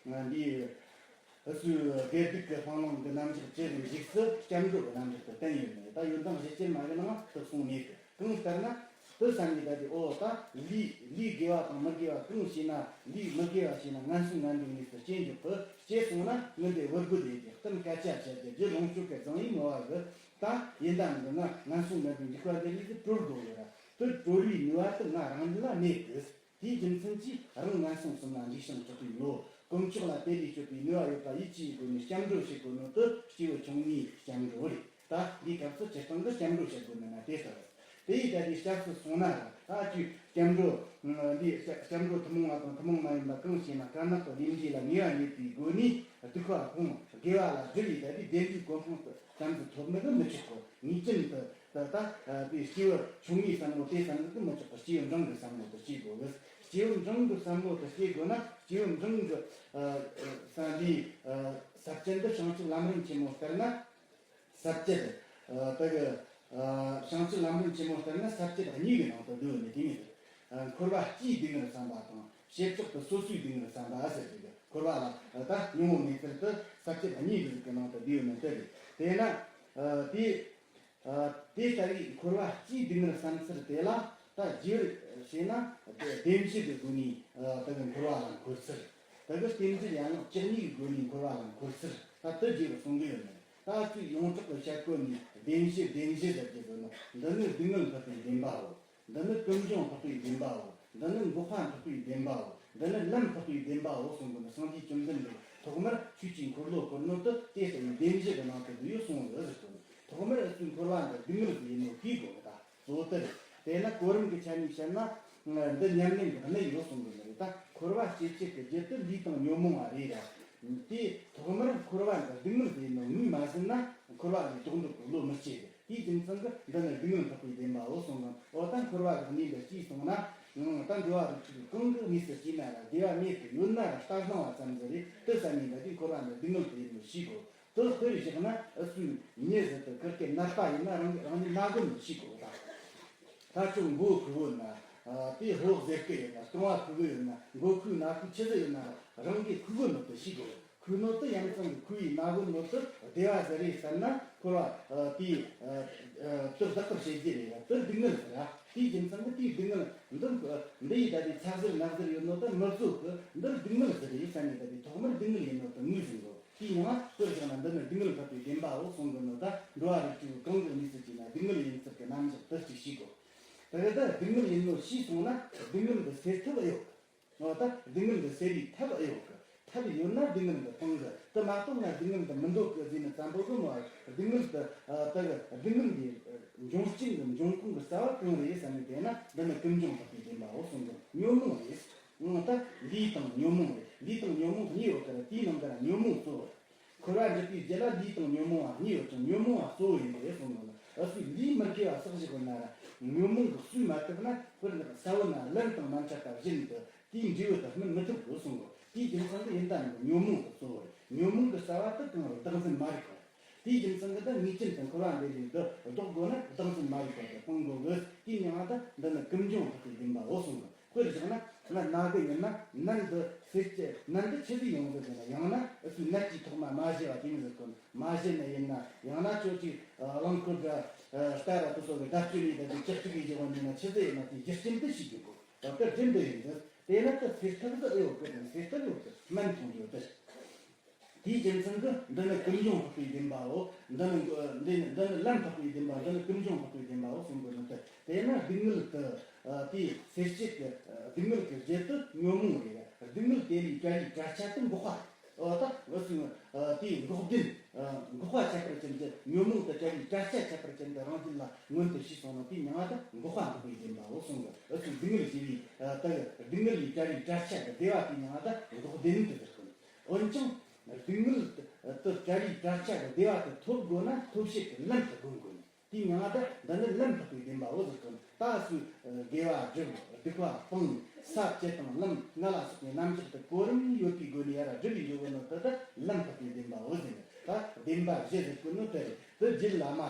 འདིའི་སུ་དགེ་སྡིག་གི་སྤང་བླང་གི་རྣམ་གཞག་ཇི་ལྟར་འཇུག་སྲིད་སྐྱབས་འགྲོ་གི་རྣམ་གཞག་ཏུ་བསྟན་ཡོད་མེད། ད་ཡོན་ཏན་གཞི་ཅན་མ་གི་ནང་དུ་གསུངས་མེད་དེ། གང་ལྟར་ན་དེ་བསམ་ནས་ད་དེ་ཨོ་ད་ལས་ལས་དགེ་བ་དང་མི་དགེ་བ་གང་བྱས་ན། ལས་མི་དགེ་བ་བྱས་ན་ངན་སོང་ངན་འགྲོའི་གནས་སུ་སྐྱེ་འཇུག་གི། སྐྱེ་སོང་ན་ངི་འདི་བུ་རྒོད་ལས་ཀྱི་གཏམ་སྐད་ཆ་བཤད་རྒྱུ་རྒྱུ་ལོངས་སྤྱོད་ཀྱི་བཟང་ཡིན་ནོ་བ་གི། ད་ཡིན་ད་མི་འདི་ང་ངན་སོང་ངན་འགྲོའི་འཇུག་པ་འདི་ལས་སུ་གྲོལ་དགོས་ཡོད་ར། དེ་གྲོལ་བའི་ནུས་པ་དེ་ང་རང་ལ་མེད་གི། དེའི་རྒྱུ་མཚན་གྱིས་རང་ངན་སོང་གསུམ་ལ་འཇིགས་ཤིང་སྐྲག་པའི་བློ། དཀོན་མཆོག་ལ་དེ་ལས་སྐྱོབ་པའི་ནུས་པ་ཡོད་པ་ཡིད་ཆེས་ཀྱི་སྒོ་ནས་སྐྱབས་འགྲོ་བྱེད་དགོས་ནོ་དེ་སྐྱེས་བུ་ཆུང་ངུའི་སྐྱབས་འགྲོ་རེད། ད་འདིའི་སྐབས་སུ་སྤྱིར་བཏང་གི་སྐྱབས་འགྲོ་བྱེད་དགོས་ནི་ན་དེ་ལྟར། དེ་ཡིས་ད་དེའི་སྐྱབས་སུ་སོང་ན་ར་ད་ཅིག་སྐྱབས་འགྲོ་འདི་སྐྱབས་འགྲོ་ཐུན་མོང་བ་དང་ཐུན་མོང་མ་ཡིན་པ་གང་བྱས་ན་དཀར་ནག་གི་ལས་འབྲས་ལ་ངེས་པ་མེད་པའི་སྒོ་ནས་སྡིག་པ་སྤོང་དགེ་བ་ལ་སྒྲིབ་པའི་ད་དེའི་བདེ་འབྲས་གོ་འཕང་དུ་ཙམ་དུ་ཐོབ་ནི་གི་མི་ཆོག་གི། ངེས་ཅན་དུ། ད་ལྟ་དེ་སྐྱེས་བུ་ཆུང་ངུའི་བསམ་བློ་དེ་བསམ་གི་མི་ཆོག་པར་སྐྱེས་བུ་འབྲིང་གི་བསམ་བློ་དེ་སྐྱེ་དགོས་གི། སྐྱེས་བུ་འབྲིང་གི་བསམ་བློ་དེ་སྐྱེ་དགོས་ན་སྐྱེས་བུ་འབྲིང་གི་ས་འདིའི་ས་བཅད་འདི་བྱང་ཆུབ་ལམ་རིམ་ཆེན་མོ་ལྟར་ན་ས་བཅད་ད་གི་བྱང་ཆུབ་ལམ་རིམ་ཆེན་མོ་ལྟར་ན་ས་བཅད་གཉིས་ཀྱི་ནང་དུ་བསྡུས་ནས་དེ་ཉིད་དུ་འཁོར་བ་སྤྱིའི་སྡུག་བསྔལ་བསམ་པ་དང་བྱེ་བྲག་ཏུ་སོ་སོའི་སྡུག་བསྔལ་བསམ་པ་ཟེར་གི། འཁོར་བ་ལ་ད་ཉུང་བོ་མེད་ཚུལ་དུ་ས་བཅད་གཉིས་ཀྱི་ནང་དུ་བསྡུས་ནས་དེ་རེད། དེས་ན་དེ། ཨ་དེ་ལྟ་བུའི་འཁོར་བ་སྤྱིའི་སྡུག་བསྔལ་བསམ་ཚུལ་དེ་ལ་ད་རྒྱས་པར་བཤད་ན་བདེན་བཞི་གི་སྒོ་ནས་ཨ་དེ་གི་འཁོར་བ་ལ་འཁོར་ཚུལ། དེ་གི་རྟེན་འབྲེལ་ཡན་ལག་བཅུ་གཉིས་ཀྱི་སྒོ་ནས་འཁོར་བ་ལ་འཁོར་ཚུལ། ད་དེ་རྒྱས་པར་གསུང་གི་ཡོད་མོད། ད་ཅིག་ཡོངས་གྲགས་ཀྱི་བཤད་གོ་ནས་བདེན་བཞི་བདེན་བཞི་ཟེར་གྱི་ཡོད་ན། འདི་ནི་སྡུག་བསྔལ་འཕགས་པའི་བདེན་པའོ། འདི་ནི་ཀུན་འབྱུང་འཕགས་པའི་བདེན་པའོ། འདི་ནི་འགོག་པ་འཕགས་པའི་བདེན་པའོ། འདི་ནི་ལམ་འཕགས་པའི་བདེན་པའོ་གསུང་གི་ནི། སངས་རྒྱས་བཅོམ་ལྡན་འདས་ཐོག་མར་ཆོས་ཀྱི་འཁོར་ལོ་བསྐོར་ནོ་དེ་དེ་ལྟ་བུའི་བདེན་བཞི་གི་ནང་དུ་བསྡུས་ཡོད་གསུངས་ཡོད་ཟེར་གོ་ནི། ཐོག་མར་ཨུ་ཚོའི་འཁོར་བ་འདི་སྡུག་བསྔལ་དུ་ཡིན་ནོ་ཤེས་དགོས་གི། ད་གཙོ་བོ་དེ་རེད། དེས་ན་གོ་རིམ་གྱི་ཆ་ནས་བཤད་ན། འདི་ཉམས་ལེན་གྱི་གནད་ཡོད་གསུང་གི་ནི་རེད། ད་འཁོར་བ་སྐྱེ་བྱེད་ཀྱི་རྒྱུ་དེ་ལུས་དང་ཉོན་མོངས་པ་རེད་ར། དེ་ཐོག་མར་འཁོར་བ་འདི་སྡུག་བསྔལ་དུ་ཡིན་ནོ་ངོས་མ་ཟིན་ན། འཁོར་བ་ལས་ལྡོག་འདོད་ཀྱི་བློ་མི་སྐྱེ་གི། དེའི་རྒྱུ་མཚན་གྱིས་འདི་ནི་སྡུག་བསྔལ་འཕགས་པའི་བདེན་པའོ་གསུང་གི། འོ་ད་འཁོར་བ་གི་གནས་འདི་སྐྱེས་སོང་ན། ད་འགྲོ་བ་རིགས་དྲུག་གང་གི་གནས་སུ་སྐྱེས་ན་ར་བདེ་བ་མེད་དུ་ཡོད་ན་ར་ལྟ་སྣང་བ་ཙམ་ཟིག་རེད། དེ་ཙམ་ཡིན་ད་དེ་འཁོར་བ་འདི་སྡུག་བསྔལ་དུ་ཡིན་ནོ་ཤེས་དགོས། དེ་དཔེར་བཞག་ན་ཨུ་ཚོའི་མྱི་ཟིག་དེ་ཁིར་ཀའི་ནད་པ་ཡིན་ན་རང་རང་ཉིད་ན་གོ་ནོ་ཤེས་དགོས། ད་ད་ཅུང་མགོ་ཁུ་བོ་ན། དེ་ཕོ་ཟེར་གི་ཡོད་ན། རྐང་བ་ཁུ་བོ་ཡོད་ན། མགོ་ཁུ་ན་ཁུ་ཆི་ཟིག་ཡོད་ན་རང་གིས་ཁུ་གོ་ནོ་དེ་ཤེས་དགོས། ཁུ་ནོ་དེ་ཡ་མཚན་གི་ཁུ་ཡི་ན་གོ་ནོ་དེ་བདེ་བ་ཟིག་རེད་བསམ་ན་འཁོར་བ་དེ་དེ་བདག་གིར་བྱེད་རྒྱུ་རེད་ར། དེ་སྡུག་བསྔལ་ཟེར་ར། དེའི་རྒྱུ་མཚན་གྱིས་དེའི་སྡུག་བསྔལ་འདི་འདི་ཡི་ད་དེ་ཚ་ཟེར་ནག་ཟེར་ཡོད་ནོ་དེ་མི་བཟོད་གི། འདིར་སྡུག་བསྔལ་ཟེར་རེད་བསམ་ནས་ད་དེ་ཐོག་མར་སྡུག་བསྔལ་ཡིན་ནོ་དེ་ངོས་ཟིན་དགོས། དེའི་མྱིང་ང་དཔེར་བཞག་ན་འདི་ནི་སྡུག་བསྔལ་འཕགས་པའི་བདེན་པའོ་གསུང་གི་ནོ། ད་འགྲོ་བ་རིགས་དྲུག་གང་གི་གནས་སུ་སྐྱེས་ན་སྡུག་བསྔལ་ཡིན་ཚུལ་གྱི་རྣམ་གཞག་དེ་གཅིག་ཤེས་དགོས། དེ་ག་ད་སྡུག་བསྔལ་ཡིན་ནོ་ཤེས་སོང་ན་སྡུག་བསྔལ་འདི་སེལ་ཐབས་ཨེ་ཡོད་གི། འོ་ད་སྡུག་བསྔལ་འདི་སེལ་བའི་ཐབས་ཨེ་ཡོད་གི། ཐབས་ཡོད་ན་སྡུག་བསྔལ་འདི་སྤང་གི། དེ་མ་གཏོགས་ང་སྡུག་བསྔལ་འདི་མི་འདོད་གི་ཟེར་ནས་བཙན་པོ་གི་མོ། སྡུག་བསྔལ་འདི་ད་སྡུག་བསྔལ་འདི་འབྱུང་རྐྱེན་གི་འབྱུང་ཁུངས་ཀྱི་རྩ་བ་གང་རེད་བསམ་ནས་བལྟས་ན་འདི་ནི་ཀུན་འབྱུང་འཕགས་པའི་བདེན་པའོ་གསུང་གི། ཉོན་མོངས་རེད། འོ་ད་ལུས་དང་ཉོན་མོངས་རེད། ལུས་དང་ཉོན་མོངས་གཉིས་ཡོད་ཀྱི་རེད། དེའི་ནང་གི་ཉོན་མོངས་གཙོ་བོ་རེད། འཁོར་བ་འཇིག་པའི་རྒྱུ་ལ་ལུས་དང་ཉོན་མོངས་པ་གཉིས་ཡོད་ཀྱང་ཉོན་མོངས་པ་གཙོ་བོ་ཡིན་པ་རེད་གསུངས་ནོ་ལ། ཨུ་ཚོས་ལུས་མི་དགེ་བ་བསགས་བཞག་པ་ན་ར་ཉོན་མོངས་ཀྱིས་གསོས་མ་ཐུབ་ན་དཔེར་ན་ས་བོན་ན་རླན་དང་མ་འཕྲད་པ་བཞིན་དུ་དེའི་འབྲས་བུ་དག་སྨིན་མི་ཐུབ་དགོས་གསུངས་གོ། དེའི་རྒྱུ་མཚན་དུ་ཡིན་ད་ནི་ཉོན་མོངས་ཀྱི་གཙོ་བོ་རེད། ཉོན་མོངས་ཀྱི་རྩ་བ་དེ་གང་རུང་བདག་འཛིན་མ་རིག་པ་རེད། དེའི་རྒྱུ་མཚན་གྱིས་ད་ངེས་ཅན་དུ་འཁོར་བ་འདི་ལས་འདི་ལྡོག་དགོས་ན་བདག་འཛིན་མ་རིག་པ་དེ་སྤང་དགོས་གི། དེའི་མྱིང་ང་ད་འདི་ནི་ཀུན་འབྱུང་འཕགས་པའི་བདེན་པའོ་གསུངས་གོ། དཔེར་བཞག་ན་ང་ན་གི་ཡིན་ན་ནད་འདི་སེལ་གྱི་ནད་འདི་ཆི་ཟིག་ཡོང་གི་ཟེར་ན། ཡང་ན་ཨུ་ཚོའི་ནད་ཀྱི་ཐོག་མ་མ་ཞི་བ་དེ་མི་ཟེར་གོ། མ་ཞི་ནད་ཡིན་ན། ཡང་ན་ཅོ་ཅིག་རླངས་འཁོར་འདྲ་ལྟ་ར་དེ་ཚོ་གི་བརྡབ་གཅོད་ཡིན་ད་དེ་ཅག་ཅིག་གི་བཞག་པ་འདི་ན་ཆི་ཟིག་ཡིན་ན་དེ་རྒྱུ་རྐྱེན་འདི་ཤེས་རྒྱུ་དགོས། ད་ལྟ་རྒྱུ་འདི་ཡིན་ཟེར། དེ་ན་ད་སེལ་ཐབས་འདི་ཨེ་ཡོད་གི་དང་སེལ་ཐབས་ཡོད་གི་སྨན་འཐུང་རྒྱུ་དེ། དེའི་རྒྱུ་མཚན་གྱིས་འདི་ནི་ཀུན་འབྱུང་འཕགས་པའི་བདེན་པའོ། འདི་ནི་འདི་ནི་འདི་ནི་ལམ་འཕགས་པའི་བདེན་པ། འདི་ནི་ཀུན་འབྱུང་འཕགས་པའི་བདེན་པའོ་གསུངས་པའི་ནི་དེ། དེས་ན་སྡུག་བསྔལ་དེ་དེའི་སེལ་བྱེད་ཀྱི་སྡུག་བསྔལ་གྱི་རྒྱུ་དེ་ཉོན་མོངས་རེད། སྡུག་བསྔལ་དེ་ལས་བྲལ་བའི་བྲལ་བྱ་དེ་འགོག་པ། འོ་ད་འོ་སོང་དེའི་འགོག་བདེན། འགོག་པ་ཁྱད་པར་ཅན་གྱི་ཉོན་མོངས་དེ་བྲལ་བའི་བྲལ་བྱ་ཁྱད་པར་ཅན་དེ་རང་རྒྱུད་ལ་མངོན་དུ་ཤེས་སོང་ན་དེའི་མྱིང་ང་ད་འགོག་པ་འགོག་པའི་བདེན་པའོ་གསུངས་གི། འོ་སོང་སྡུག་བསྔལ་ཞི་བའི་དེ་སྡུག་བསྔལ་ལས་བྲལ་བའི་བྲལ་བྱ་གི་བདེ་བ་དེའི་མྱིང་ང་ད་འགོག་བདེན་དུ་ཟེར་གི། འོན་ཀྱང་། སྡུག་བསྔལ་དུ་བྲལ་བའི་བྲལ་བྱ་གི་བདེ་བ་དེ་ཐོབ་དགོས་ན་ཐོབ་བྱེད་ཀྱི་ལམ་དུ་སྒོམ་དགོས་ནས། དེའི་མྱིང་ང་ད་འདི་ནི་ལམ་འཕགས་པའི་བདེན་པའོ་ཟེར་གི། ད་སུ་དགེ་བ་སྒྲུབ། སྡིག་པ་སྤང་། ས་བཅུ་དང་ལམ་ལྔ་ལ་སོགས་པའི་རྣམ་གཞག་དེ་གོ་རིམ་ཡོད་པའི་སྒོ་ནས་ཡར་སྒྲུབ་པའི་འཇོག་གི་ནོ་དེ་ད་ལམ་འཕགས་པའི་བདེན་པའོ་ཟེར་ནས། ད་བདེན་པ་བཞི་ཟེར་གི་ནོ་དེ་རེད། དེ་རྒྱུད་བླ་མ་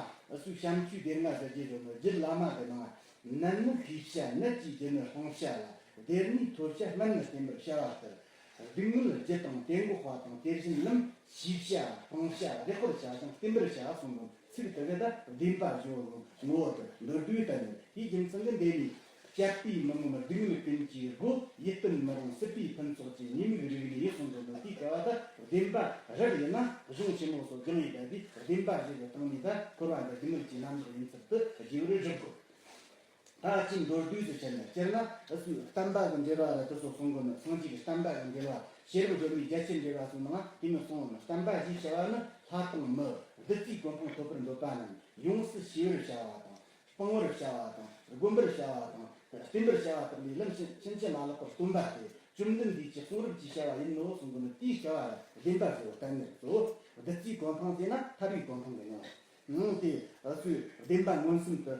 སུ་བྱམས་ཆོས་སྡེ་ལྔ་ཟེར་གྱི་ཡོད་ནོ་རྒྱུད་བླ་མ་དེ་ནང་ནད་ནི་ཐོས་བྱ་ནད་ཀྱི་རྒྱུ་ནི་སྤང་བྱ་ལ། བདེ་གནས་ཐོབ་བྱ་སྨན་ནི་བསྟེན་པར་བྱ་བ་ལྟར། སྡུག་བསྔལ་རྒྱུ་དང་དེ་འགོག་པ་དང་དེ་བཞིན་ལམ། ཞི་བྱ་སྤང་བྱ་རེག་པར་བྱ་ཞིང་བསྟེན་པར་བྱ་གསུངས་པའི་ཚིག་དེ་ག་ད་བདེན་པ་བཞི་པོ་ངོ་བོ་དེ་མདོར་བསྡུས་ལྟར་ནི། དེའི་རྒྱུ་མཚན་གྱིས་འདི་ནི་བཅད་པས་མི་ངོམས་སྡུག་བསྔལ་ཀུན་གྱི་སྒོ། ཡིད་རྟོན་མི་རུང་སྲིད་པའི་ཕུན་ཚོགས་ཀྱི་ཉེས་དམིགས་རིག་ལས་གསུངས་པའི་དེའི་སྐབས་ད་བདེན་པ་རབ་ཡིན་ན་གཞུང་ཆེན་མོ་སོགས་སྦྱངས་ཡིན་ད་དེ་བདེན་པ་བཞི་གི་སྟེང་ནས་ད་འཁོར་བ་འདི་སྡུག་བསྔལ་གྱི་རྣམ་གཞག་ཡིན་ཚུལ་དེ་རྒྱས་པར་སྒྲུབ་དགོས། ད་ཅིག་མདོར་བསྡུས་སུ་བཤད་ན། སྤྱིར་ན་ཨུ་ཚོས་བསྟན་པ་གི་འབྲེལ་བ་ལ་དེ་ཚོ་གསུང་གི་ནི། སངས་རྒྱས་ཀྱི་བསྟན་པ་གི་འབྲེལ་བ། ཤེས་རབ་སྒྲོན་མེའི་རྒྱ་ཆེར་འགྲེལ་བ་སོགས་ནང་དེ་མོ་གསུངས་ནི། བསྟན་པ་ཞེས་བྱ་བ་ནི་ལྷ་དང་མི། བདུད་རྩིའི་གོ་འཕང་ཐོབ་པར་འདོད་པ་རྣམས་ཡོངས་སུ་ཤེས་པར་བྱ་བ་དང་། སྤང་བར་བྱ་བ་དང་། བསྒོམ་པར་བྱ་བ་དང་། བསྟེན་པར་བྱ་བ་དག་ལས་ལམ་ཕྱིན་ཕྱིན་ཅི་མ་ལོག་པར་སྟོན་པ་སྟེ། བཅོམ་ལྡན་འདས་ཀྱི་གསུང་རབ་ཀྱི་བྱ་བ་ཡིན་ནོ་གསུང་གི་ནི། དེའི་བྱ་བ་བདེན་པ་བཞི་པོ་གཏན་ནས་གཙོ་བོ། བདུད་རྩིའི་གོ་འཕང་ཟེར་ན་ཐར་པའི་གོ་འཕང་གི་མྱིང་། ཡང་དེ་སུས་བདེན་པ་མངོན་སུམ་དུ་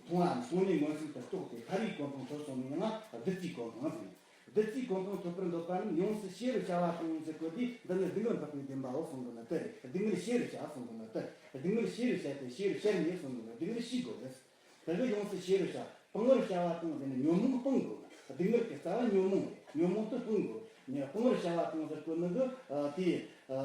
མཐོང་བའམ་གོ་གནས་མངོན་སུམ་དུ་རྟོགས་ཏེ་ཐར་པའི་གོ་འཕང་ཐོབ་སོང་བའི་མྱིང་ང་བདུད་རྩིའི་གོ་འཕང་ཟེར། བདུད་རྩིའི་གོ་འཕང་ཐོབ་པར་འདོད་པ་རྣམས་ཡོངས་སུ་ཤེས་པར་བྱ་བ་དང་ཟེར་གོ་དེ། འདི་ནི་སྡུག་བསྔལ་འཕགས་པའི་བདེན་པའོ་གསུང་གི་ནི་དེ་རེད། སྡུག་བསྔལ་ཤེས་པར་བྱ་གསུང་གི་ནི་དེ། སྡུག་བསྔལ་ཤེས་པར་བྱ་སྟེ་ཤེས་པར་བྱ་ནས་གསུང་གི་ནི་སྡུག་བསྔལ་ཤེས་དགོས་རེད། དེ་གི་ཡོངས་སུ་ཤེས་པར་བྱ། སྤང་བར་བྱ་བ་དང་ཟེར་ནས་ཉོན་མོངས་སྤང་དགོས། སྡུག་བསྔལ་གྱི་རྩ་བ་ཉོན་མོངས་རེད། ཉོན་མོངས་དེ་སྤང་དགོས། ཉ་སྤང་བར་བྱ་བ་དང་ཟེར་གོ་ནི་གི་ཨ་དེ་ཨ་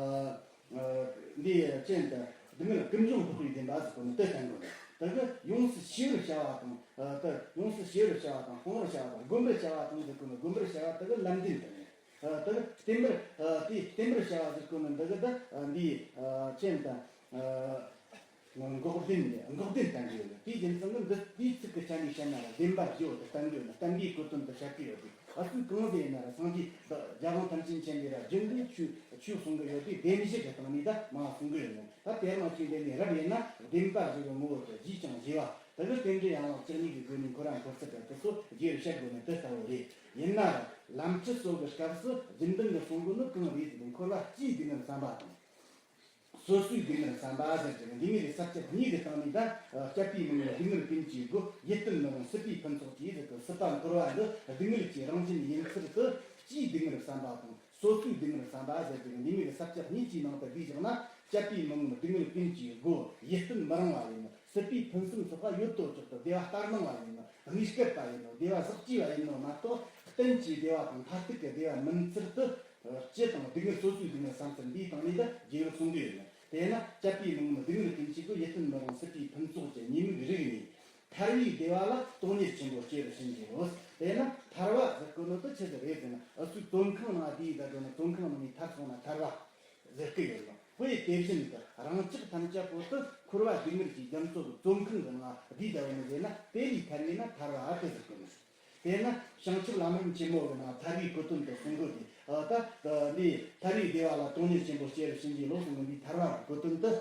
འདི་ཅན་དུ་སྡུག་བསྔལ་ཀུན་འབྱུང་འཕགས་པའི་བདེན་པ་ཟེར་གོ་ནི་དེ་བསྟན་དགོས། དེ་གི་ཡོངས་སུ་ཤེས་པར་བྱ་བ་དང་། ཨ་དེ་ཡོངས་སུ་ཤེས་པར་བྱ་བ་དང་སྤང་བར་བྱ་བ་དང་བསྒོམ་པར་བྱ་བ་དང་ཟེར་གོ་ནི་བསྒོམ་པར་བྱ་བ་དེ་གི་ལམ་བདེན་དུ་ནི། ཨ་དེ་གི་བསྟེན་པར་ཨ་དེ་བསྟེན་པར་བྱ་བ་ཟེར་གོ་ནི་འདི་གི་ད་ཨ་འདི་ཨ་ཅན་དུ། ཨ། འགོག་བདེན་ནི་འགོག་བདེན་བསྟན་གྱི་ཡོད་ལ། དེའི་རྒྱུ་མཚན་ནི་འདི་དེའི་ཚིག་གི་ཆ་ནས་བཤད་ན་ར་བདེན་པ་བཞི་བོ་དེ་བསྟན་གྱི་ཡོད་ལ། བསྟན་པའི་གོ་དོན་དུ་བཤད་ཀྱི་ཡོད་དེ། ཨ་སུ་གང་དེ་ཡིན་ན་ར་སངས་རྒྱས་བདག་རྒྱལ་དབང་ཐམས་ཅད་མཁྱེན་པས་ར་རྒྱུན་དུ་ཆོས་ཆོས་གསུང་གི་ཡོད་དེ། བདེན་བཞི་གི་སྟེང་ནས་ད་མ་གསུང་གི་ཡོད་ནོ། ད་དེར་མ་ཆོས་འདི་ནས་རབ་ཡིན་ན་བདེན་པ་བཞི་གི་ངོ་བོ་དེ་རྒྱས་ཀྱང་རྒྱས་པ། དེ་གི་རྟེན་འབྲེལ་ཡན་ལག་བཅུ་གཉིས་ཀྱི་སྒོ་ནས་འཁོར་བ་འཁོར་ཚུལ་དེ་ཚོ་རྒྱས་པར་བཤད་དགོས་ནི་དེ་ལྟ་བུ་རེད། ཡིན་ན་ར་ལམ་འཁྲིད་སོགས་ཀྱི་སྐབས་སུ་རྒྱུན་ལྡན་གྱི་གསུང་གོ་ནི་གང་རེད་ཟེར་ན། འཁོར་བ་སྤྱིའི་སྡུག་བསྔལ་བསམ་པ་དང་། སོ་སོའི་སྡུག་བསྔལ་བསམ་པ་ཟེར་གྱི་འདི་ཉིད་ཀྱི་ས་བཅད་གཉིས་ཀྱི་སྟེང་ནས་ད་སྐྱབས་པའི་མིང་ནི་སྡུག་བསྔལ་ཀུན་གྱི་སྒོ། ཡིད་བརྟན་མི་རུང་སྲིད་པའི་ཕུན་ཚོགས་ཀྱི་ཟེར་གྱི། སྲིད་པ་འཁོར་བ་འདི་སྡུག་བསྔལ་གྱི་རང་བཞིན་ཡིན་ཚུལ་དུ་སྤྱིའི་སྡུག་བསྔལ་བསམ་པ་དང་སོ་སོའི་སྡུག་བསྔལ་བསམ་པ་ཟེར་གྱི་འདི་ཉིད་ཀྱི་ས་བཅད་གཉིས་ཀྱི་ནང་དུ་བསྡུས་བཞག་ན། སྐྱབས་པའི་མིང་ནི་སྡུག་བསྔལ་ཀུན་གྱི་སྒོ། ཡིད་བརྟན་མི་རུང་བ་ཡིན་ནོ། སྲིད་པའི་ཕུན་སུམ་ཚོགས་པ་ཡོད་དོ་ཅོག་ཏུ་བདེ་བ་ལྟར་སྣང་བ་ཡིན་ནོ། གནས་སྐབས་པ་ཡིན་ནོ། བདེ་བ་ཟག་བཅས་པ་ཡིན་ནོ་མ་གཏོགས། གཏན་གྱི་བདེ་བ་དང་མཐར་ཐུག་གི་བདེ་བ་མིན་ཚུལ་དུ། སྤྱི་དང་སྡུག་བསྔལ་སོ་སོའི་སྡུག་བསྔལ་བསམ་ཚུལ་འདིའི་སྟེང་ནས་ད་རྒྱས་པར་གསུང་གི་ཡོད་ནི། དེས་ན་སྐྱབས་པའི་མིང་ནི་སྡུག་བསྔལ་ཀུན་གྱི་སྒོ། ཡིད་བརྟན་མི་རུང་སྲིད་པའི་ཕུན་ཚོགས་ཀྱི། ཉེས་དམིགས་རིག་ནས་ཐར་བའི་བདེ་བ་ལ། དོན་གཉེར་ཆེན་པོ་སྐྱེ་བར་བྱིན་གྱིས་རློབས། དེས་ན་ཐར་བ་ཟེར་གོ་ནོ་དེ་ཆི་ཟིག་རེད་ཟེར་ན། འུ་ཚོའི་བཙོན་ཁང་ནང་བསྡད་ད་དོ་ན། བཙོན་ཁང་ནང་ནས་ཐར་སོང་ན་ཐར་བ་ཟེར་གི་ཡོད་ནོ། དཔེ་དེ་བཞིན་དུ་རང་ཅག་ཐམས་ཅད་པོ་དེ་འཁོར་བ་སྡུག་བསྔལ་གྱི་རྒྱ་མཚོ་གི་བཙོན་ཁང་གི་ནང་བསྡད་ད་ཡོད་ནི་ཟེར་ན། དེ་ལས་ཐར་ངེས་ན་ཐར་བ་དེ་ཟེར་གོ་ནོ། དེས་ན་བྱང་ཆུབ་ལམ་རིམ་ཆེན་མོ་གི་ནང་ཐར་བའི་གོ་དོན་དུ་གསུང་གོ་དེ། ཨ་ད་འདི་ཐར་བའི་བདེ་བ་ལ། དོན་གཉེར་ཆེན་པོ་སྐྱེ་བར་བྱིན་གྱིས་རློབས་གསུང་གི་འདི་ཐར་བ་གི་གོ་དོན་དུ།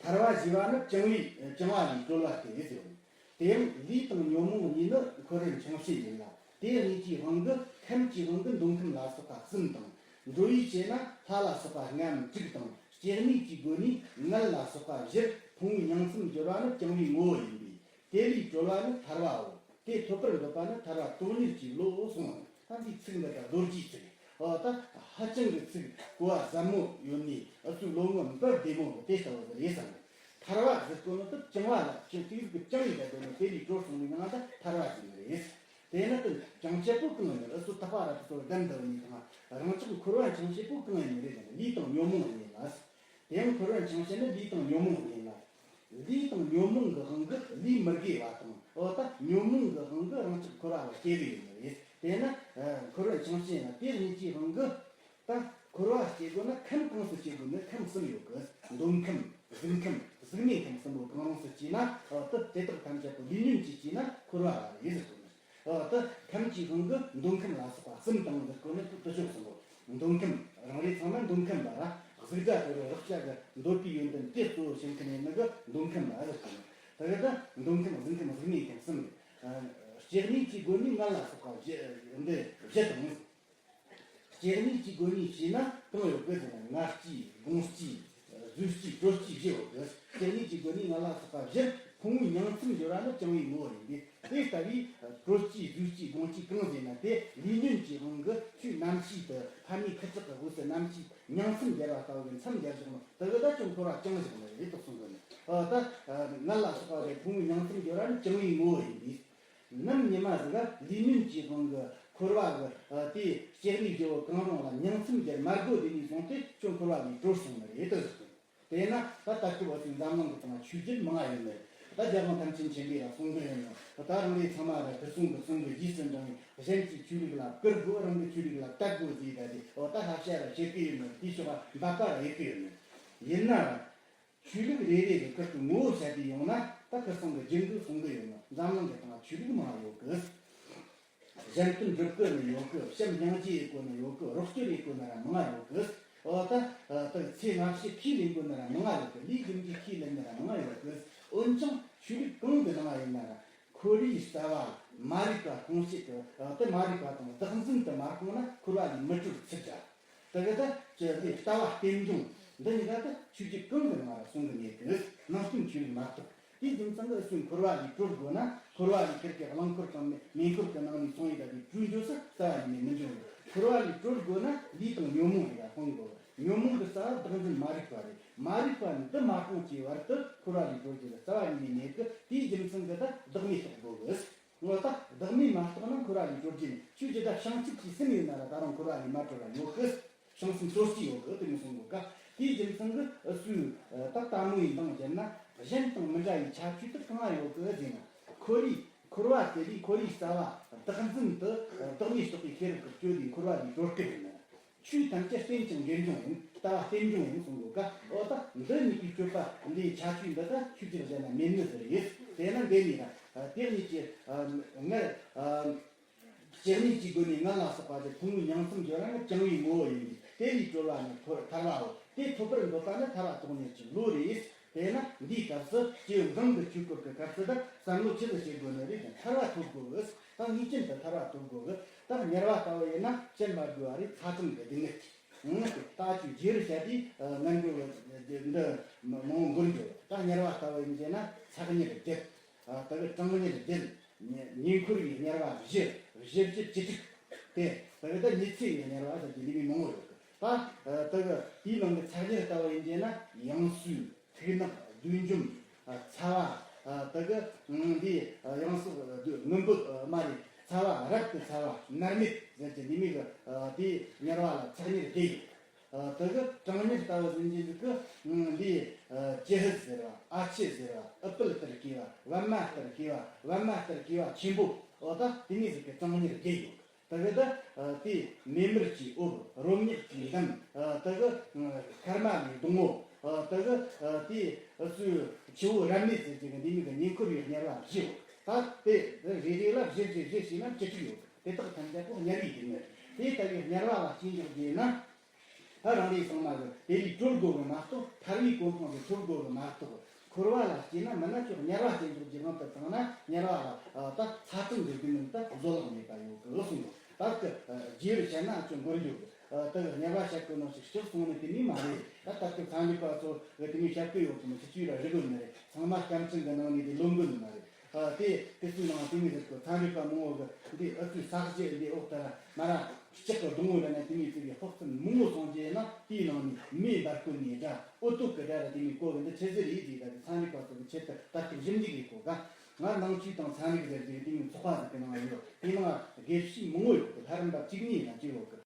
ཐར་བ་ཞེས་པ་ནི་བཅིང་བའི་བཅིང་བ་ལས་གྲོལ་བ་སྟེ་ཟེར། དེ་ཡང་ལུས་དང་ཉོན་མོངས་གཉིས་ནི་འཁོར་བར་འཆིང་བྱེད་ཡིན་ལ། དེ་གཉིས་ཀྱི་དབང་གིས་ཁམས་ཀྱི་དབང་གིས་འདོད་ཁམས་ལ་སོགས་པ་གསུམ་དང་། འགྲོ་བའི་ཕྱིར་ན་ལྷ་ལ་སོགས་པ་ལྔའམ་དྲུག་དང་། སྐྱེ་གནས་ཀྱི་སྒོ་ནས་མངལ་ལ་སོགས་པ་བཞིར་ཕུང་པོའི་ཉིང་མཚམས་སྦྱོར་བ་ནི་བཅིང་བའི་ངོ་བོ་ཡིན་པས། དེ་ལས་གྲོལ་བ་ནི་ཐར་བའོ། དེ་ཐོབ་པར་འདོད་པ་ནི་ཐར་བ་དོན་གཉེར་གྱི་བློའོ་གསུངས། ད་འདིའི་ཚིག་འདི་དག་རྡོ་རྗེའི་ཚིག། འོ་ད་ཧ་ཅང་གི་ཚིག་གོ་བ་ཟབ་མོ་ཡོད་ནི། ཨུ་ཚོའི་བློ་ངོར་འབབ་བདེ་མོ་གི་དེ་ལྟ་བུ་རེད་བསམ། ཐར་བ་ཟེར་གོ་ནི་དེ་བཅིང་བ་ལ་བཅིང་། དེ་རིགས་ཀྱི་བཅིང་བའི་ད་དོན་ནི་དེ་ལས་གྲོལ་སོང་བའི་ངང་ད་ཐར་བ་ཟེར་ནི་རེད། དེས་ན་དེ་བཅིང་བྱེད་པོ་གང་ཡིན་ནི། ཨུ་ཚོ་ཐག་པ་ར་དེ་ཚོ་བསྡམས་ད་བུ་ནི་དང་། རང་ཅག་འཁོར་བ་འཆིང་བྱེད་པོ་གང་ཡིན་ནི་རེད་ཟེར་ན། ལུས་དང་ཉོན་མོངས་ཡིན་ལ། དེ་ཡང་འཁོར་བར་འཆིང་བྱེད་ནི་ལུས་དང་ཉོན་མོངས་ཡིན་ལ། ལུས་དང་ཉོན་མོངས་ཀྱི་དབང་གིས་ལུས་མི་དགེ་བ་དང་། འོ་ད་ཉོན་མོངས་ཀྱི་དབང་གིས་རང་ཅག་འཁོར་བ་ལ་སྐྱེ་གི་ཡོད་ནི་རེད། དེས་ན་འཁོར་བར་འཆིང་བྱེད་ན་དེ་གཉིས་ཀྱི་དབང་གིས། ད་འཁོར་བ་སྐྱེ་དགོས་ན་ཁམས་གང་སུ་སྐྱེ་དགོས་ན་ཁམས་གསུམ་ཡོད་གི། འདོད་ཁམས། གཟུགས་ཁམས། གཟུགས་མེད་ཁམས་གསུམ་པོ་གང་རུང་སུ་སྐྱེས་ན། འོ་ད་དེ་དག་ཐམས་ཅད་པོ་ལུས་ཉོན་གྱིས་སྐྱེས་ན་འཁོར་བ་ལ་རེད་ཟེར་གོ་ནི། ཨ་ད་ཁམས་ཀྱི་དབང་གིས་འདོད་ཁམས་ལ་སོགས་པ་གསུམ་དང་ཟེར་གོ་ནི་དེ་ཕྱོགས་གསུམ་པོ། འདོད་ཁམས། རང་རེ་ཚང་མ་འདོད་ཁམས་པ་ར། གཟུགས་སྒྲ་དྲི་རོ་རེག་བྱ་གི་འདོད་པའི་ཡོན་ཏན་དེ་གཙོ་བོ་བྱེད་མཁན་ཡིན་ནི་གི་འདོད་ཁམས་པ་ཟེར་གོ་ནི། ད་གི་ད་འདོད་ཁམས་གཟུགས་ཁམས་གཟུགས་མེད་ཁམས་གསུམ་རེད། ཨ་སྐྱེ་གནས་ཀྱི་སྒོ་ནས་མངལ་ལ་སོགས་པ་བཞི་འདི་བཞི་དང་། སྐྱེ་གནས་ཀྱི་སྒོ་ནས་བྱས་ན་གང་ཡོད་གི་ཟེར་ན། མངལ་སྐྱེས། སྒོང་སྐྱེས། རྫུས་སྐྱེས། གྲོལ་སྐྱེས་བཞི་ཡོད་གི། སྐྱེ་གནས་ཀྱི་སྒོ་ནས་མངལ་ལ་སོགས་པ་བཞིར་ཕུང་པོའི་ཉིང་མཚམས་སྦྱོར་བ་ནི་བཅིང་བའི་ངོ་བོ་ཡིན་པས། དེ་ལྟ་བུའི་གྲོལ་སྐྱེས། རྫུས་སྐྱེས། སྒོང་སྐྱེས་གང་ཟེར་ན། དེ་ལུས་ཉོན་གྱི་དབང་གིས་ཆོས་རྣམ་ཤེས་དེ་ཕ་མའི་ཁུ་ཁྲག་གི་འོད་ཟེར་རྣམ་ཤེས་ཉིང་མཚམས་སྦྱར་བ་ལྟ་བུ་གི་མཚམས་སྦྱར་བཞག་ནོ། དེ་གི་ད་ཁྱོད་འཁོར་བ་བཅིངས་བཞག་ནི་རེད་དོ་གསུང་གི་ནི། ཨ་ད་མངལ་ལ་སོགས་པ་བཞིར་ཕུང་པོའི་ཉིང་མཚམས་སྦྱོར་བ་ནི་བཅིང་བའི་ངོ་བོ་ཡིན་པས། ནམ་ཉི་མ་ཟིག་ག་ལུས་ཉོན་གྱི་དབང་གིས་འཁོར་བ་གི་ཨ་དེ་སྐྱེ་གནས་བཞི་བོ་གང་རུང་ལ་ཉིང་མཚམས་སྦྱར་མ་དགོས་དེ་ནས་བཟུང་སྟེ་ཁྱོད་འཁོར་བ་ལས་གྲོལ་སོང་ནི་རེད་དོ་ཟེར་གི། དེས་ན་ད་ལྟ་སྐབས་འུ་ཚོའི་འཛམ་གླིང་གི་སྟེང་ཆོས་བརྒྱུད་མང་ང་ཡོད་ནི། ད་རྒྱལ་དབང་ཐམས་ཅད་མཁྱེན་པས་ལ་གསུང་གི་ཡོད་ནི། ད་རང་རེ་ཚང་མ་ལ་ཁུ་སྲུང་གི་གསུང་གི་རྗེས་སུ་འབྲང་བའི། གཞན་གྱི་ཆོས་ལུགས་ལ་བཀུར་དགོས། རང་གི་ཆོས་ལུགས་ལ་དད་དགོས་ཟེར་ད་དེ། འོ་ད་ལྷ་བཤད་ར་བྱེད་ཀི་ཡོད་ནི། དེའི་ཕྱོགས་ལ་འབད་པ་ར་ཡེད་ཀི་ཡོད་ནི། ཡིན་ན་ར་ཆོས་ལུགས་རེ་རེ་གི་ཁུར་དུ་ངོ་བོ་བཤད་དེ་ཡོང་ན། ད་ཁུ་སྲུང་གི་རྒྱུན་དུ་གསུང་གི་ཡོད་ནི། འཛམ་གླིང་གི་སྟེང་ཆོས་ལུགས་མང་ང་ཡོད་གི། གཞན་དོན་སྒྲུབ་གི་ནི་ཡོད་གི། བྱམས་སྙིང་རྗེ་ཡེད་གོ་ནི་ཡོད་གི། རོགས་སྐྱོར་ཡེད་གོ་ནི་ར་མང་ང་ཡོད་གི། འོ་ད་ད་ཚེ་སྔ་ཕྱི་ཁས་ལེན་གོ་ནི་ར་མང་ང་ཡོད་གི། ལས་རྒྱུ་འབྲས་ཁས་ལེན་ནི་ར་མང་ང་ཡོད་གི། འོན་ཀྱང་ཆོས་ལུགས་གང་གི་ནང་ཡིན་ན་ར་འཁོར་བའི་རྩ་བ་མ་རིག་པ་སྤོང་བྱེད་དུ། ད་མ་རིག་པ་དང་བདག་འཛིན་དུ་མ་སྤངས་ན་འཁོར་བ་ལས་མི་གྲོལ་ཚུལ་འདྲ། ད་གི་ད་ཅི་ལས་ལྟ་བ་རྟེན་འབྱུང་འདི་གཉིས་ཀ་ད་ཆོས་བརྒྱུད་གང་གི་ནང་ལ་གསུང་གི་མེད་གི། ནང་བསྟན་ཆོས་ལུགས་མ་གཏོགས། དེའི་རྒྱུ་མཚན་གྱིས་སུ་འཁོར་བ་ལས་གྲོལ་དགོས་ན། འཁོར་བ་ལས་ཁིར་གི་རླངས་འཁོར་དང་མེ་འཁོར་གྱི་ནང་ནས་སོང་ཡི་ད་དེ་གྲོལ་འགྱོ་ས་རྩ་བ་ཉིད་ནས་མི་འབྱུང་། འཁོར་བ་ལས་གྲོལ་དགོས་ན་ལུས་དང་ཉོན་མོངས་རིགས་ལ་སྤོང་དགོས། ཉོན་མོངས་ཀྱི་རྩ་བ་བདག་འཛིན་མ་རིག་པ་རེད། མ་རིག་པ་འདི་མ་སྤོང་བྱས་བར་དུ་འཁོར་བ་ལས་གྲོལ་རྒྱུ་ལ་རྩ་བ་ཉིད་ནས་མེད་གི། དེའི་རྒྱུ་མཚན་གྱིས་ད་བདག་མེད་རྟོགས་དགོས་གི། འོ་ད་བདག་མེད་མ་རྟོགས་ན་འཁོར་བ་ལས་གྲོལ་རྒྱུ་མེད། ཁྱོད་ཀྱི་ད་བྱང་ཆུབ་ཀྱི་སེམས་ཡོད་ན་ར་ད་རུང་འཁོར་བ་ལས་མ་གྲོལ་བ་ཡོད་གི། བྱང་སེམས་སོ་སྐྱེ་ཡོད་གི། དེ་མི་གསུང་གི་ཀ། དེའི་རྒྱུ་མཚན་གྱིས་སུས་ད་ལྟ་མོ་ཡི་འདང་བརྒྱབ་ན། གཞན་དང་མི་འདྲ་བའི་ཁྱད་ཆོས་དེ་གང་ཡོད་གི་ཟེར་ན། འཁོར་བའི་འཁོར་བ་དེ་ལས་འཁོར་བའི་རྩ་བ་བདག་འཛིན་དུ་བདག་མེད་རྟོགས་པའི་ཤེས་རབ་ཀྱི་སྤྱོད་ལས་འཁོར་བ་ལས་གྲོལ་གི་ཡོད་ན། ཆོས་ཐམས་ཅད་རྟེན་ཅིང་འབྲེལ་འབྱུང་ཡིན། ལྟ་བ་རྟེན་འབྱུང་ཡིན་གསུང་གོ་ཀ། འོ་ད་འདི་གཉིས་ཀྱི་སྤྱོད་པ་འདིའི་ཁྱད་ཆོས་འདི་ད་ཆོས་ཅིག་གཞན་ན་མེད་ནི་ཟེར་ཡིན། དེས་ན་འདི་ནི་ད་དེ་གཉིས་ཀྱི་སྔར་སྤྱིར་གནས་ཀྱི་སྒོ་ནས་ངལ་ལ་སོགས་པ་དེ་ཕུང་པོའི་ཉིང་མཚམས་སྦྱོར་བ་ནི་བཅིང་བའི་ངོ་བོ་ཡིན་པས། དེ་ལས་གྲོལ་བ་ནི་ཐར་བའོ། དེ་ཐོབ་པར་འདོད་པ་ནི་ཐར་པ་དོགས་གཉེར་གྱི་བློ་རེད། དེས་ན་འདིའི་སྐབས་སུ་སྐྱེས་བུ་འབྲིང་གི་ཆོས་སྐོར་གྱི་སྐབས་སུ་ད་བསམ་བློ་ཆི་ཟིག་བྱེད་དགོས་ནི་རེད། ཐར་པ་ཐོབ་དགོས། ད་ངེས་ཅན་དུ་ཐར་པ་ཐོབ་དགོས་གི། ད་དམྱལ་བ་ལྟ་བུ་ཡིན་ན་སྤྱིར་འབད་དགོས་པ་རེད། ཚ་གྲང་གི་སྡུག་བསྔལ། ད་ཅིག་རྗེ་རུ་བཤད་དུས་ངན་འགྲོ་གི་འདི་མང་པོ་འགོར་འགྱུར། ད་དམྱལ་བ་ལྟ་བུ་ཡིན་ཟེར་ན་ཚ་དམྱལ་བརྒྱད། ད་གི་གྲང་དམྱལ་བརྒྱད། ཉེ་ཉེ་འཁོར་བའི་དམྱལ་བ་བཞི། བཞི་བཞི་བཅུ་དྲུག་སྟེ། ད་གི་ད་ཉི་ཚེ་བའི་དམྱལ་བ་ཟེར་གྱི་འདི་མི་མང་པོ་ཡོད་གི། ད་ད་གི་དེའི་ནང་གི་ཚ་དམྱལ་ལྟ་བུ་ཡིན་ཟེར་ན་ཡང་སོས། ཐིག་ནག་བསྡུས་འཇོམས། ཚ་བ། ད་གི་འདི་ཡང་སོགས་སྔོན་པོ་མ་རེད། ཚ་བ་རབ་ཏུ་ཚ་བ་མནར་མེད་ཟེར་གྱི་འདི་མིག་གི་དེའི་དམྱལ་བ་ལ་ཚ་དམྱལ་བརྒྱད་ཡོད། ད་གི་གྲང་དམྱལ་ལྟ་བུ་ཟེར་གྱི་འདི་གི་འདི་ཅི་ཧི་ཟེར་བ། ཨ་ཆི་ཟེར་བ། ཨུ་པུལ་ལྟར་སྐྱེ་བ། པད་མ་ལྟར་སྐྱེ་བ། པད་མ་ལྟར་སྐྱེ་བ་ཆེན་པོ། འོ་ད་དེ་ནས་ཟེར་གི་གྲང་དམྱལ་བརྒྱད་ཡོད། ད་གི་ད་དེ་མེ་མར་གྱི་འོབས། རོ་མྱགས་ཀྱི་འདམ། ད་གི་ཁར་མ་ནི་སྡོང་བོ། ད་གི་དེ་སུ་ཆུ་བོ་རབ་གནས་ཟེར་གྱི་འདི་མིག་གི་ཉེ་འཁོར་བའི་དམྱལ་བ་བཞི། ད་དེ་རེ་རེ་ལ་བཞི་བཞི་བཞི་བྱས་ན་བཅུ་དྲུག་ཡོད། དེ་དག་ཐམས་ཅད་པོ་དམྱལ་བའི་སྡུག་བསྔལ། དེ་ལྟ་བུའི་དམྱལ་བ་ལ་སྐྱེ་འཇོག་རྒྱུ་ན། ད་རང་རེ་ཚང་མ་གི་དེ་ལས་གྲོལ་དགོས་གི་མ་གཏོགས། ཐར་བའི་གོ་འཕང་དེ་ཐོབ་དགོས་གི་མ་གཏོགས། འཁོར་བ་ལ་སྐྱེས་ན་མིན་ན་ཅིག་དམྱལ་བ་སྐྱེ་འཇོག་རྒྱུ་དབང་དུ་བཏང་ན་དམྱལ་བ་ལ་ད་ཚ་གྲང་གི་སྡུག་བསྔལ་ད་བཟོད་གླགས་མེད་པ་ཡོད་གི་གསུངས་ཡོད། ད་གི་རྗེ་རུ་བཤད་ན་ཅུང་འགོར་ཡོད་གི། ད་གི་དམྱལ་བ་བཤད་གི་ནང་ཞིག་ལྕོགས་སོང་ནི་དེ་མིན་མ་རེད། ད་ད་གི་ཚན་རིག་པ་ཚོ་གི་དེ་མིན་བཤད་གི་ཡོད་གི་མི་ཆི་ཆི་ལ་རི་དགོས་ནི་རེད། ཚང་མ་སྐྱབས་ཆེན་གི་ནང་ནས་དེ་ལོ་འགོར་ནི་མ་རེད། ཨ། དེ་དེ་ཚོའི་ནང་དེ་མི་ཟེར་གོ། ཚན་རིག་པ་མང་བོ་གི་འདི་ཨ་ཚོའི་ས་གཞི་འདི་འོག་ཏུ་མ་ར་ལྕགས་གི་སྡོང་བོ་ར་ནས་དེ་མི་ཚོའི་ཕོག་ཚུལ་མང་བོ་སོང་རྗེས་ན། དེའི་ནང་ནས་མེ་འབར་ཀུན་ནས་སྒྲ་འོ་ཏོག་གི་སྒྲ་ར་དེ་མི་གོ་གི། འདི་ཆི་ཟིག་རེད་ཟེར། ད་དེ་ཚན་རིག་པ་ཚོ་གི་ཆེད་དུ་ད་ཐུག་ཞིབ་འཇུག་གི་གོ་ག། ང་ནང་ཆོས་དང་ཚན་རིག་ཟེར་གི་དེ་མི་ཚོགས་པ་ཟིག་གི་ནང་ཡོད། དེ་ནང་དགེ་བཤེས་མང་བོ་ཡོད་གི། ལྷ་རམས་པ་བཅུ་གཉིས་ན་བཅུ་ཡོད་གི།